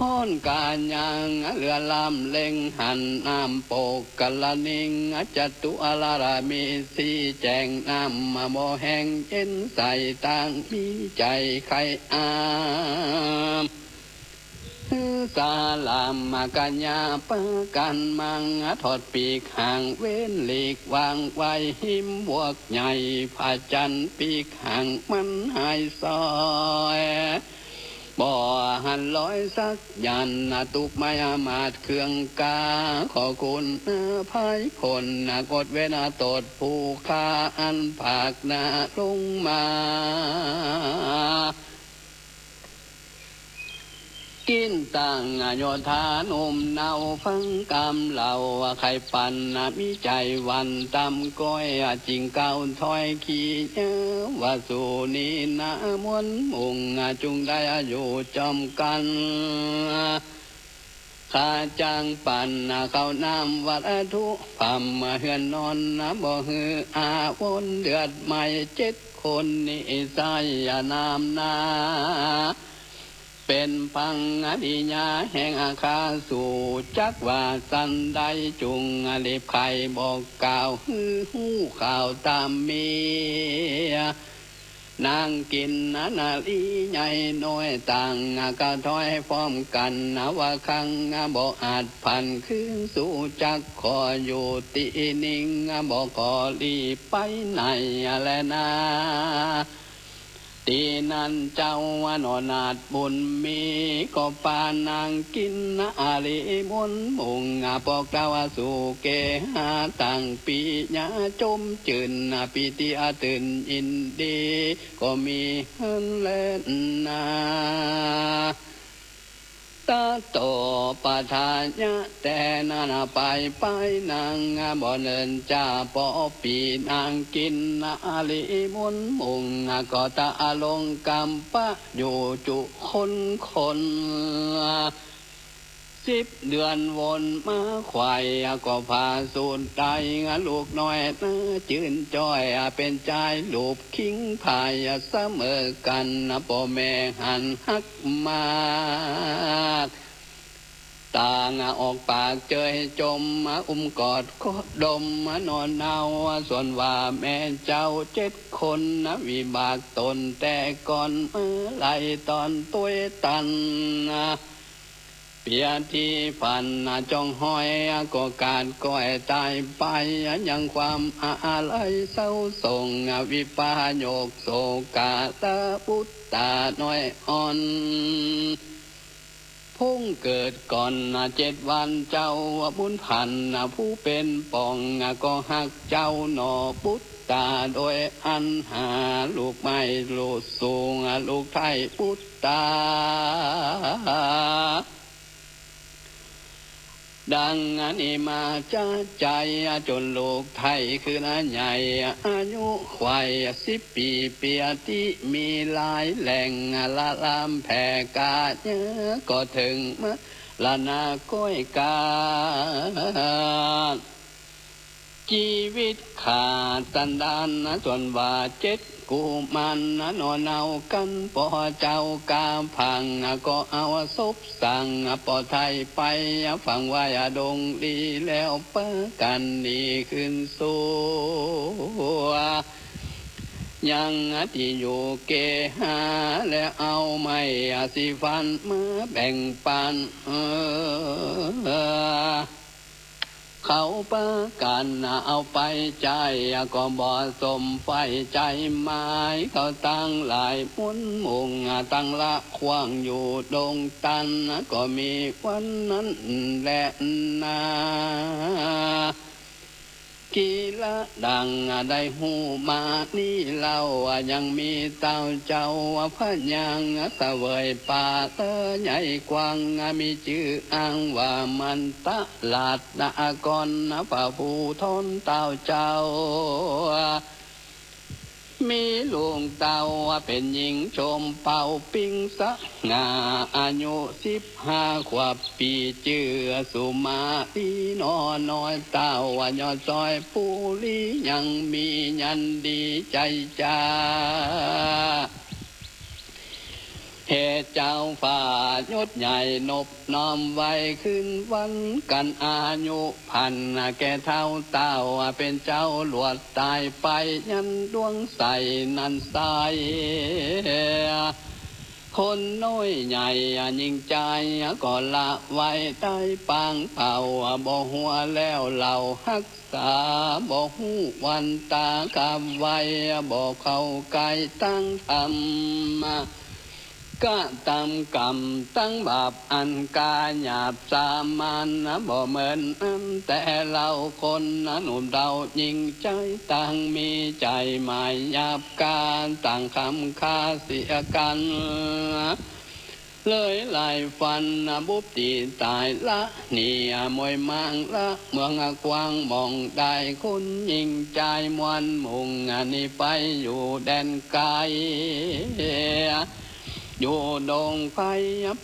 ฮ้อนก๋ายังเหลือล้ำเล็งหัน น้ำโปกกะละนิง จตุรารมี สีแจ้งน้ำบ่แห้งเย็นใส ต่างมีใจ๋ใค่อาม หื้อสาลามกัญญาปากั๋นมัง ถอดปีกห่างเว้นหลีกวางไว้ ฮิมบวกใหญ่ผาจันทร์ ปีกห่างมันหายซอย บ่หันรอยสักยันต์ ตุบไม้อามาตย์เครื่องกา ขอคุณอภัยผล กดเว้นโต้ษผู้ข้า อันผากหน้าลงมา กิ๋นตังโยธาหนุ่มเนา ฟังกำเล่าใค่ปัน มีใจ๋หวั่นต่ำก้อย จึงก้าวถอยขี่เยียะ ว่าสู่นี้นาม่วนมุ่ง จุ่งได้อยู่จ๋อมกั๋น ข้าจักปันข้าวน้ำวัตถุ พร่ำเฮือนนอน บ่หื้ออาวน เดือดไหม้เจ็ดคน นิสัยนามนา เป๋นพังอดียาแห่งอาคาสู่ จักว่าสันใดจุ่งรีบไขบอกกล่าว หื้อฮู้ข่าวต๋ามมี นางกิ๋นนารีใหญ่น้อย ต่างก็ถอยพร้อมกั๋น ว่าครั้งบ่อาจผันคืนสู่ จักขออยู่ตี้นิ่ง บ่ขอลี้ไปไหนแลนา ตี้นั้นเจ้าหน่อนาถบุญมี ก็ปานางกิ๋นนารีม่วนมุ่ง บอกกล่าวสู่เกหา ตั้งปี๋ยาจมจื้น ปีติตื่นยินดี ก็มีหั้นแลนา ตะโตปะทายะ แต่นั้นไปไปนางบ่เนินจ้า ปอปี๋นางกิ๋นนารีม่วนมุ่ง ก็ตะลงกำปะอยู่จุคนคน สิบเดือนวนมาไขว่ ก็ผ่าสูตรได้ลูกน้อย จื้นจ้อย เป๋นจายลูกคิงพาย เสมอกั๋น ป้อแม่หันฮักมาก ต่างออกปากเจยจม อุ้มกอดโคดม นอนเนา ส่วนว่าแม่เจ้าเจ็ดคน วิบากต๋นแต่ก่อน มาไหลต๋อนตวยตัน ปียะตี้ผ่านจ๋องฮ้อย ก็ขาดก้อยต๋ายไป ยังความอาลัยเศร้าโศก วิปโยคโศกะละ บุตตาน้อยอ่อน พุงเกิดก่อนเจ็ดวัน เจ้าบุญพันธ์ผู้เป๋นป้อง ก็ฮักเจ้าหน่อบุตตา โดยอันหาลูกไม้ลูกสูง ลูกไท้บุตตา ดังนี้มาจ๊ะใจ๋ จ๋นลูกไท้ขึ้นใหญ่ อายุขวัยสิบปี๋ ปียะตี้มีหลายแหล่ง ละลามแผ่ก๋าเยอะ ก็เถิงมรณะก้อยก๋า จีวิตขาดสันดาน ส่วนว่าเจ็ดกุมาร หน่อเนากั๋น ป้อเจ้าก๋าพัง ก็เอาศพสัง ป้อไท้ไป ฝังไว้ดงหลี แล้วปากั๋นหนีขึ้นสู่ ยังตี้อยู่เกหา แล้วเอาไม้สีฟันมาแบ่งปัน เขาปากั๋นเอาไปใจ๊ ก็บ่สมใฝ่ใจ๋หมาย เขาตังหลายมุนมุ่ง ตังละขว้างอยู่ดงตัน ก็มีวันนั้นแลนา กีละดังได้ฮู้มานี้เล่า ยังมีเต้าเจ้าพระยังเสวยป่าเตอใหญ่กว้าง มีจื้ออ้างว่ามันตะหลาดนคร พระผู้ทนเต้าเจ้า มีลูกเต้าเป๋นญิงชมเป่าปิงสง่า อายุสิบห้าขวบปี๋ จื้อสุมาลีหน่อน้อย เต้าย่อซอยปุรี ยังมียันดีใจ๋จ้า เหตุเจ้าฟ้าหยุดใหญ่นบน้อมไว้ คืนวันกั๋นอายุพัน แก่เฒ่าเต้าเป๋นเจ้าหลวดต๋ายไป ยันดวงใสนั้นใส คนน้อยใหญ่ยิ่งใจ๋ ก็ละไว้ได้ปางเป่า บ่หัวแล้วเล่าฮักษา บ่ฮู้วันต๋ากับวัย บ่เข้าใก้ตังธรรม กระตำกรรมตังบาปอันก๋าหยาบสามัญ บ่เหมือนนั้นแต่เล่าคนหนุ่มเฒ่ายิ่งใจ๋ ตังมีใจ๋หมายหยาบก๋า ตังคำฆ่าเสียกั๋น เลยหลายฟันบุบตี้ต๋ายละหนี มวยมางละเมืองกว้าง หม่องได้คนยิ่งใจ๋ มวลมุ่งหนีไปอยู่แดนไก๋ อยู่ดงไพร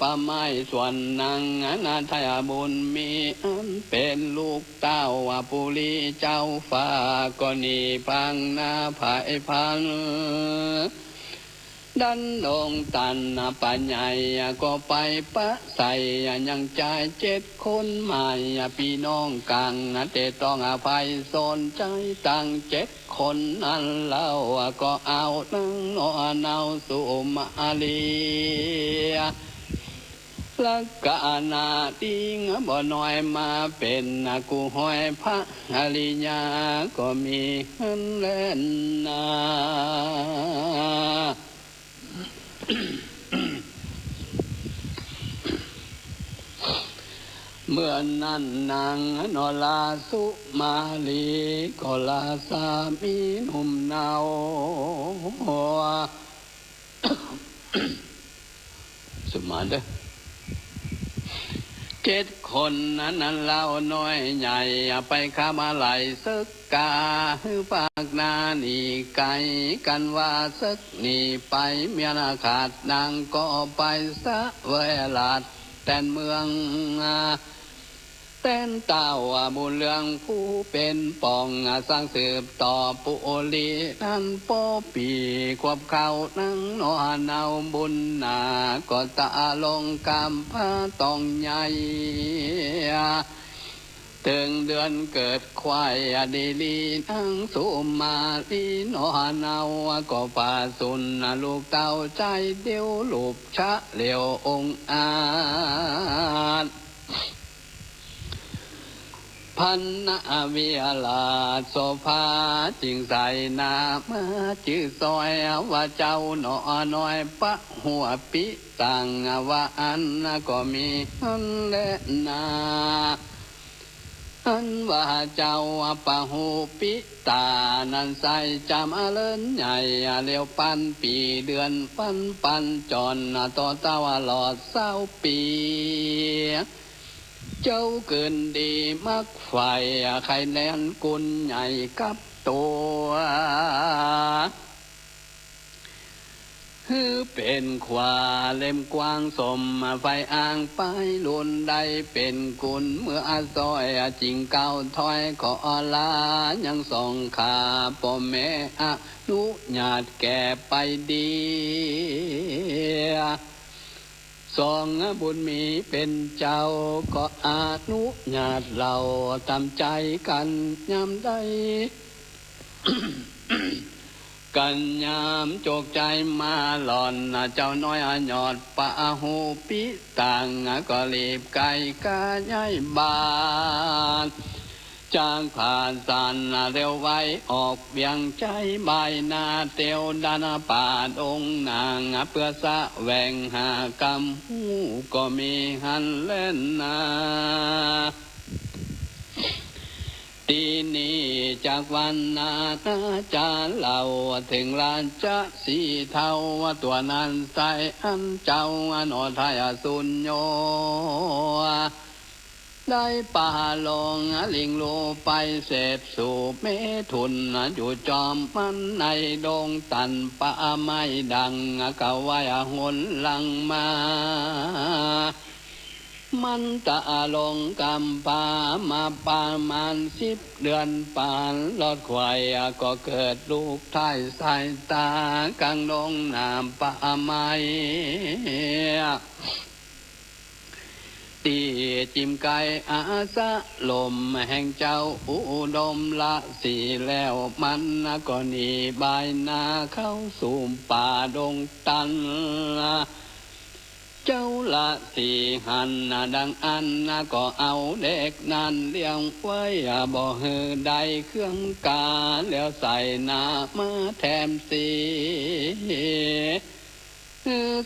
ป่าไม้สวนหนัง นาไท้บุญมีอันเป๋นลูกเต้าปุรีเจ้าฟ้า ก็หนีพังหน้าผายพัน ดันดงตันป่าใหญ่ ก็ไปปะใสยังใจ๋เจ็ดคนใหม่ ปี้น้องกั๋งเต๊ต้องอภัยสนใจ๋ ตังเจ็ดคนนั้นเล่า ก็เอานางหน่อเนาสุมาลี ลักษณะดีบ่น้อย มาเป๋นกู้ฮ้อยพระอริยา ก็มีหั้นแลนา เมื่อนั้นนางหน่อลาสุมาลี ก็ลาสามีหนุ่มเนา สุมาเด้อ เจ็ดคนนั้นเล่าน้อยใหญ่ ไปคำอาลัยเสิกา หื้อปากหน้าหนีไก๋กั๋นว่าเสิกหนีไป เมียนาขาดนางก็ไปเสวยราชแตนเมือง แตนเต้าบุญเรืองผู้เป๋นป้อง สร้างสืบต่อปุรีนั้น ปอปี๋ขวบเข้า นางหน่อเนาบุญนา ก็ตะลงกำพร้าต้องใหญ่ เถิงเดือนเกิดควายดีลี นางสุมาลีหนอเนา ก็ผ่าสูญลูกเต้าจายเดียว ลูกชะเหลียวองอาจ พันนวิราชโสภา จึงใส่นามาจื้อสวย ว่าเจ้าหนอน้อยปะหัวปิต่าง ว่าอั้นก็มีหั้นแลนา อันว่าเจ้าปะหูปิตานั้น ใส่จ๋ำเลินใหญ่ เหลียวปันปี๋เดือนปันปันจ๋อน ต่อเต้าหลอดเศร้าปี๋ เจ้าเกินดีมักใฝ่ ใค่แลนกุนใหญ่กับตั๋ว หื้อเป๋นขวาเล่มกว้างสมใฝ่อ้างไป ลุนได้เป๋นกุนเมื่อสวย จึงก้าวถอยขอลา ยังสองข้าป้อแม่อนุญาตแก่ไปดี สองบุญมีเป๋นเจ้า ก็อนุญาตเล่าต๋ามใจ๋กั๋นยามใด กั๋นยามจกใจ๋มาหล่อน เจ้าน้อยยอดปะหูปิต่าง ก็รีบไก๋ก้าย้ายบ้าน จากผาสันเร็วไว ออกเวียงใจ๋บ่ายหน้า เตียวดันป่าดงหนาง เปื้อแสวงหากำฮู้ ก็มีหั้นแลนา ตี้นี้จากวันนานาจาเล่า เถิงราชสีห์เฒ่าตั๋วนั้นใส่ อันเจ้าหนอไทยสุญโญ ได้ปาลงลิงลูไปเสพสู่เมถุน อยู่จอมมันในดงตันป่าไม้ดัง กะไหว้หนหลังมา มันตะลงกำพร้ามาประมาณสิบเดือนป๋าน หลอดไขว่ก็เกิดลูกไท้สายต๋า ก๋างดงหน้าป่าไม้ ตี้จิ่มใก้อาสะลมแห่งเจ้าอุดมราชสีห์แล้ว มันก็หนีบ่ายหน้าเข้าสู่ป่าดงตัน เจ้าราชสีห์หันดังอั้น ก็เอาเด็กนั้นเลี้ยงไว้ บ่หื้อได้เครื่องกา แล้วใส่นามาแถมสี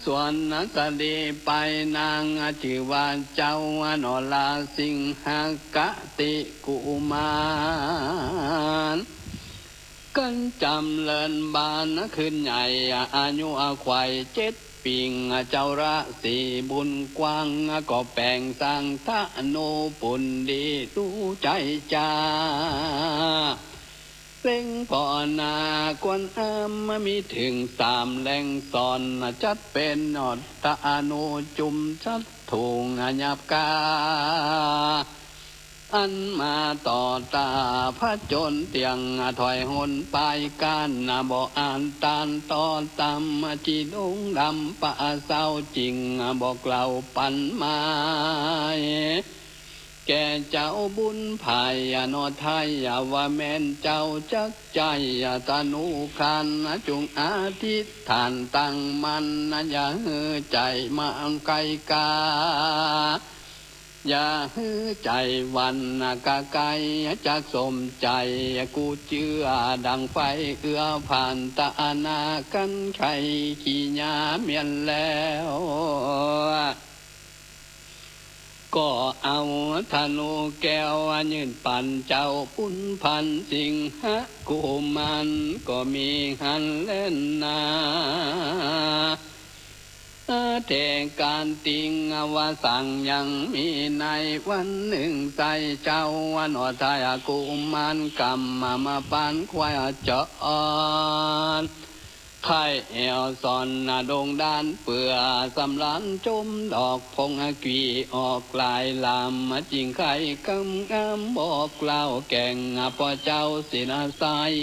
ส่วนสะดีไปนางจื้อว่าเจ้าหนอราสิงหกติกุมาร กั๋นจ๋ำเริญบานขึ้นใหญ่ อายุไขว่เจ็ดปี๋ เจ้าราชสีห์บุญกว้าง ก็แป๋งสร้างธนูปุณดีดูใจ๋จ้า เล็งผ่อหน้ากวนอำมีเถิงสามแหล่งซ่อน จัดเป๋นหนอดธนูจุ่มศัตรูหยาบกล้า อันมาต่อต้าผจญเตี้ยง ถอยหนปายก้าน บ่อาจต้านต่อต้ำ ตี้ดงดำป่าเศร้าจิ่ง บ่กล่าวปันหมาย แก่เจ้าบุญภายหนอไทย ว่าแม่นเจ้าจักใจ๊ธนูขัน จุ่งอธิษฐานตั้งมั่น อย่าหื้อใจ๋มาไก๋กา อย่าหื้อใจ๋หวั่นกาไก๋ จักสมใจ๋กู้เจื้อดั่งไฟเอื้อผ่าน ตะนากั๋นใค่ขี้หญ้าเมียนแล้ว ก็เอาธนูแก้วยื่นปั๋นเจ้าบุญพันธ์สิงหกุมาร ก็มีหั้นแลนา แต่ก๋านติ่งว่าสั่งยังมีในวันนึ่ง ใส่เจ้าหนอไท้กุมารกำมาปานควายจ๋อน ไท้แอ่วซ่อนดงดานเปื้อสำราญจมดอกผงอกีออกหลายลำ จิ่งใค่กำงามบอกเล่าแก่งพ่อเจ้าสินชัย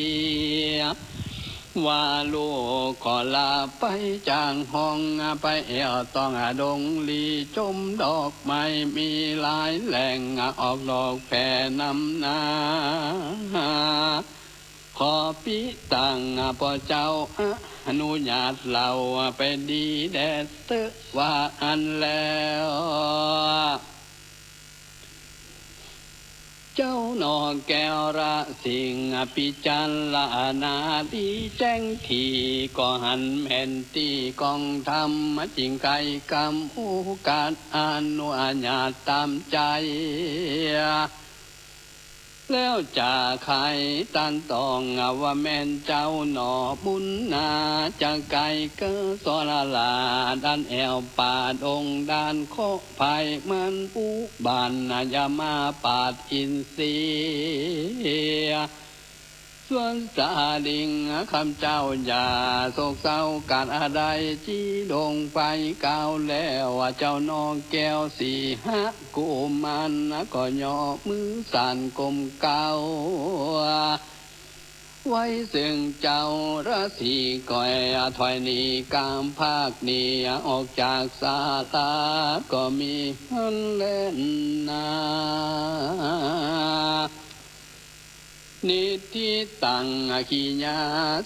ว่าลูกก็ลาไปจากห้อง ไปแอ่วต้องดงลี จมดอกไม้มีหลายแหล่ง ออกดอกแผ่นำหน้า ขอปิตัง ป้อเจ้าอนุญาตเล่า ไปดีแด่เต๊อะว่าอั้นแล้ว เจ้าหน่อแก้วราสิงห์ พิจารณาดีแจ้งที ก็หันแม่นตี้กองธรรม จึงใค่กำโอกาสอนุญาตต๋ามใจ๋ แล้วจะใค่ตันต้องว่าแม่นเจ้าหน่อบุญนา จะใก้เกอสรลาด อันแอ่วป่าดงด่านเคราะห์ภัย มันอุบาทนา อย่ามาปาดอินทรีย์ ส่วนสาลิงคำเจ้าอย่าโศกเศร้ากัดอะไร จี้ดงไปกล่าวแล้วว่าเจ้าหน่อแก้วสีหกุมาร ก็ยกมือสานก้มกราบไหว้เซิ่งเจ้าราศี ก็ถอยหนีกำพากหนีออกจากศาลา ก็มีหั้นแลนา นิฏฐิตัง อคิยา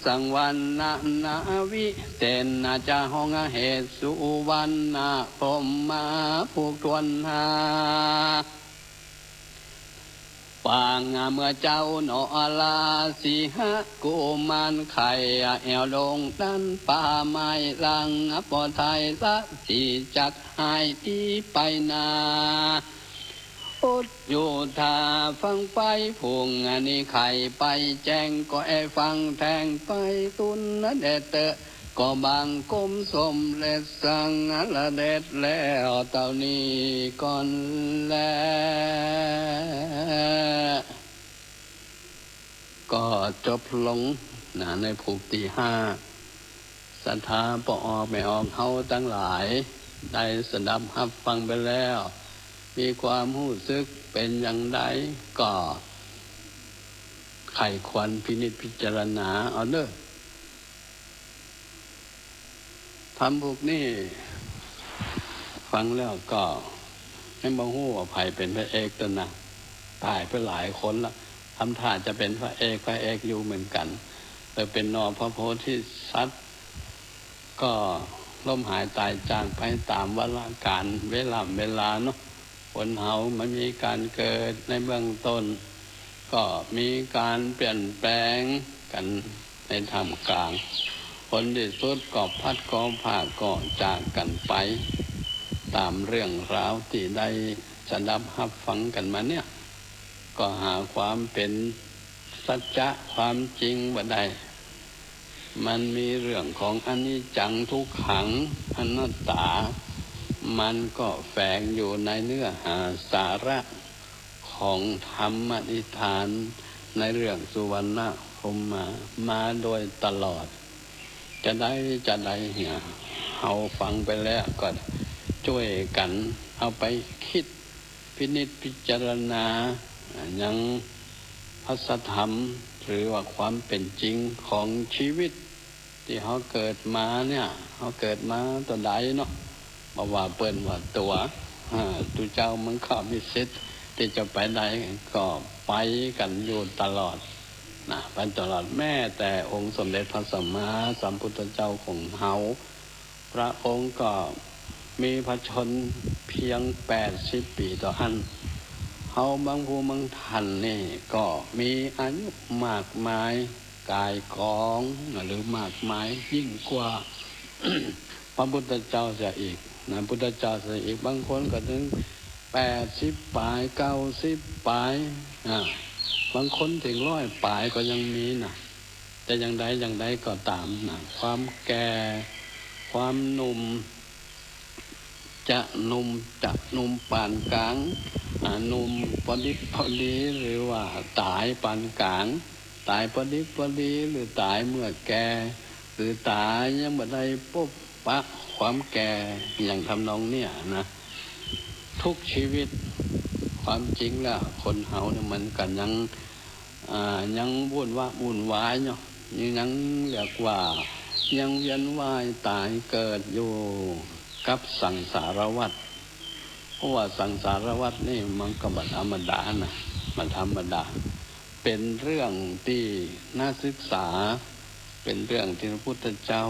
สัง วรรณนาวิเศษนา จะฮ้องเหตุสุวรรณพรหมา ผูกถ้วนห้า ปางเมื่อเจ้าหน่อราศีหกุมาร ใค่แอ่วดงด่านป่าไม้หลัง ป้อไทยราศีจักหายตี้ไปนา อดอยู่ถ้าฟังไป พรุ่งนี้ใค่ไปแจ้ง ก็แอ่ฟังแทงไป ตุ๊นแด่เต๊อะ ก็บังคมสมเร็จสังละเด็จแล้ว เต้านี้ก่อนแล ก็จบลงนา ในผูกตี้ห้า ศรัทธาป้อออกแม่ออกเฮาตังหลาย ได้สดับฮับฟังไปแล้ว มีความฮู้สึกเป๋นอย่างใด ก็ใค่ควรพินิจพิจารณาเอาเน่อ ธรรมผูกนี้ฟังแล้วก็ยังบ่ฮู้ว่าใผเป๋นพระเอกเต้านา ต๋ายไปหลายคนละ ทำท่าจะเป๋นพระเอก พระเอกอยู่เหมือนกั๋น เออ เป๋นหน่อพระโพธิสัตว์ ก็ล้มหายต๋ายจากไปต๋ามวาระก๋าลเวลาเวลาเนาะ คนเฮามันมีก๋านเกิดในเบื้องต้น ก็มีก๋านเปลี่ยนแปลงกั๋นในท่ามกลาง ผลตี้สุดก็พลัดก็พรากก็จากกั๋นไป ต๋ามเรื่องราวตี้ได้สดับฮับฟังกั๋นมาเนี่ย ก็หาความเป๋นสัจจะความจริงบ่ได้ มันมีเรื่องของอนิจจังทุกขังอนัตตา มันก็แฝงอยู่ในเนื้อหาสาระของธรรมนิทานในเรื่องสุวรรณพรหมามาโดยตลอด จะใดจะใดเหีย เฮาฟังไปแล้วก็จ้วยกั๋นเอาไปกึ๊ดพินิจพิจารณา อ่า ยังพระสัทธรรม หรือว่าความเป๋นจริงของชีวิต ตี้เฮาเกิดมาเนี่ย เฮาเกิดมาเต้าใดเนาะ บ่ว่าเปิ้นว่าตั๋ว อ่า ตุ๊เจ้ามันก็มีสิทธิ์ตี้จะไปได้ ก็ไปกั๋นอยู่ตลอดนะ ไปตลอด แม้แต่องค์สมเด็จพระสัมมาสัมพุทธเจ้าของเฮา พระองค์ก็มีพระชนม์เพียงแปดสิบปี๋เต้าอั้น เฮาบางผู้บางท่านนี่ก็มีอายุมากมาย ก่ายกองหรือมากมายยิ่งกว่าพระพุทธเจ้าเสียอีกนะ พุทธเจ้าเสียอีก บางคนก็ถึงแปดสิบป๋าย เก้าสิบป๋าย อ่า บางคนถึงร้อยป๋ายก็ยังมีนะ แต่อย่างใดอย่างใดก็ต๋ามนะ ความแก่ ความหนุ่ม จะหนุ่ม จะหนุ่มปานก๋าง อ่า หนุ่มปอดิบปอดี๋ หรือว่าต๋ายปานก๋าง ต๋ายปอดิบปอดี๋ หรือต๋ายเมื่อแก่ หรือต๋ายยังบ่ได้ปบปะความแก่ อย่างทำนองเนี่ยนะ ทุกชีวิต ความจริงแล้วคนเฮาเนี่ยมันก็ยัง อ่า ยังวุ่นวะวุ่นวายเนาะ ยังเรียกว่ายังเวียนว่ายต๋ายเกิดอยู่กับสังสารวัฏ เพราะว่าสังสารวัฏนี่มันก็บ่ธรรมดานะ บ่ธรรมดา เป๋นเรื่องตี้น่าศึกษา เป๋นเรื่องตี้พระพุทธเจ้า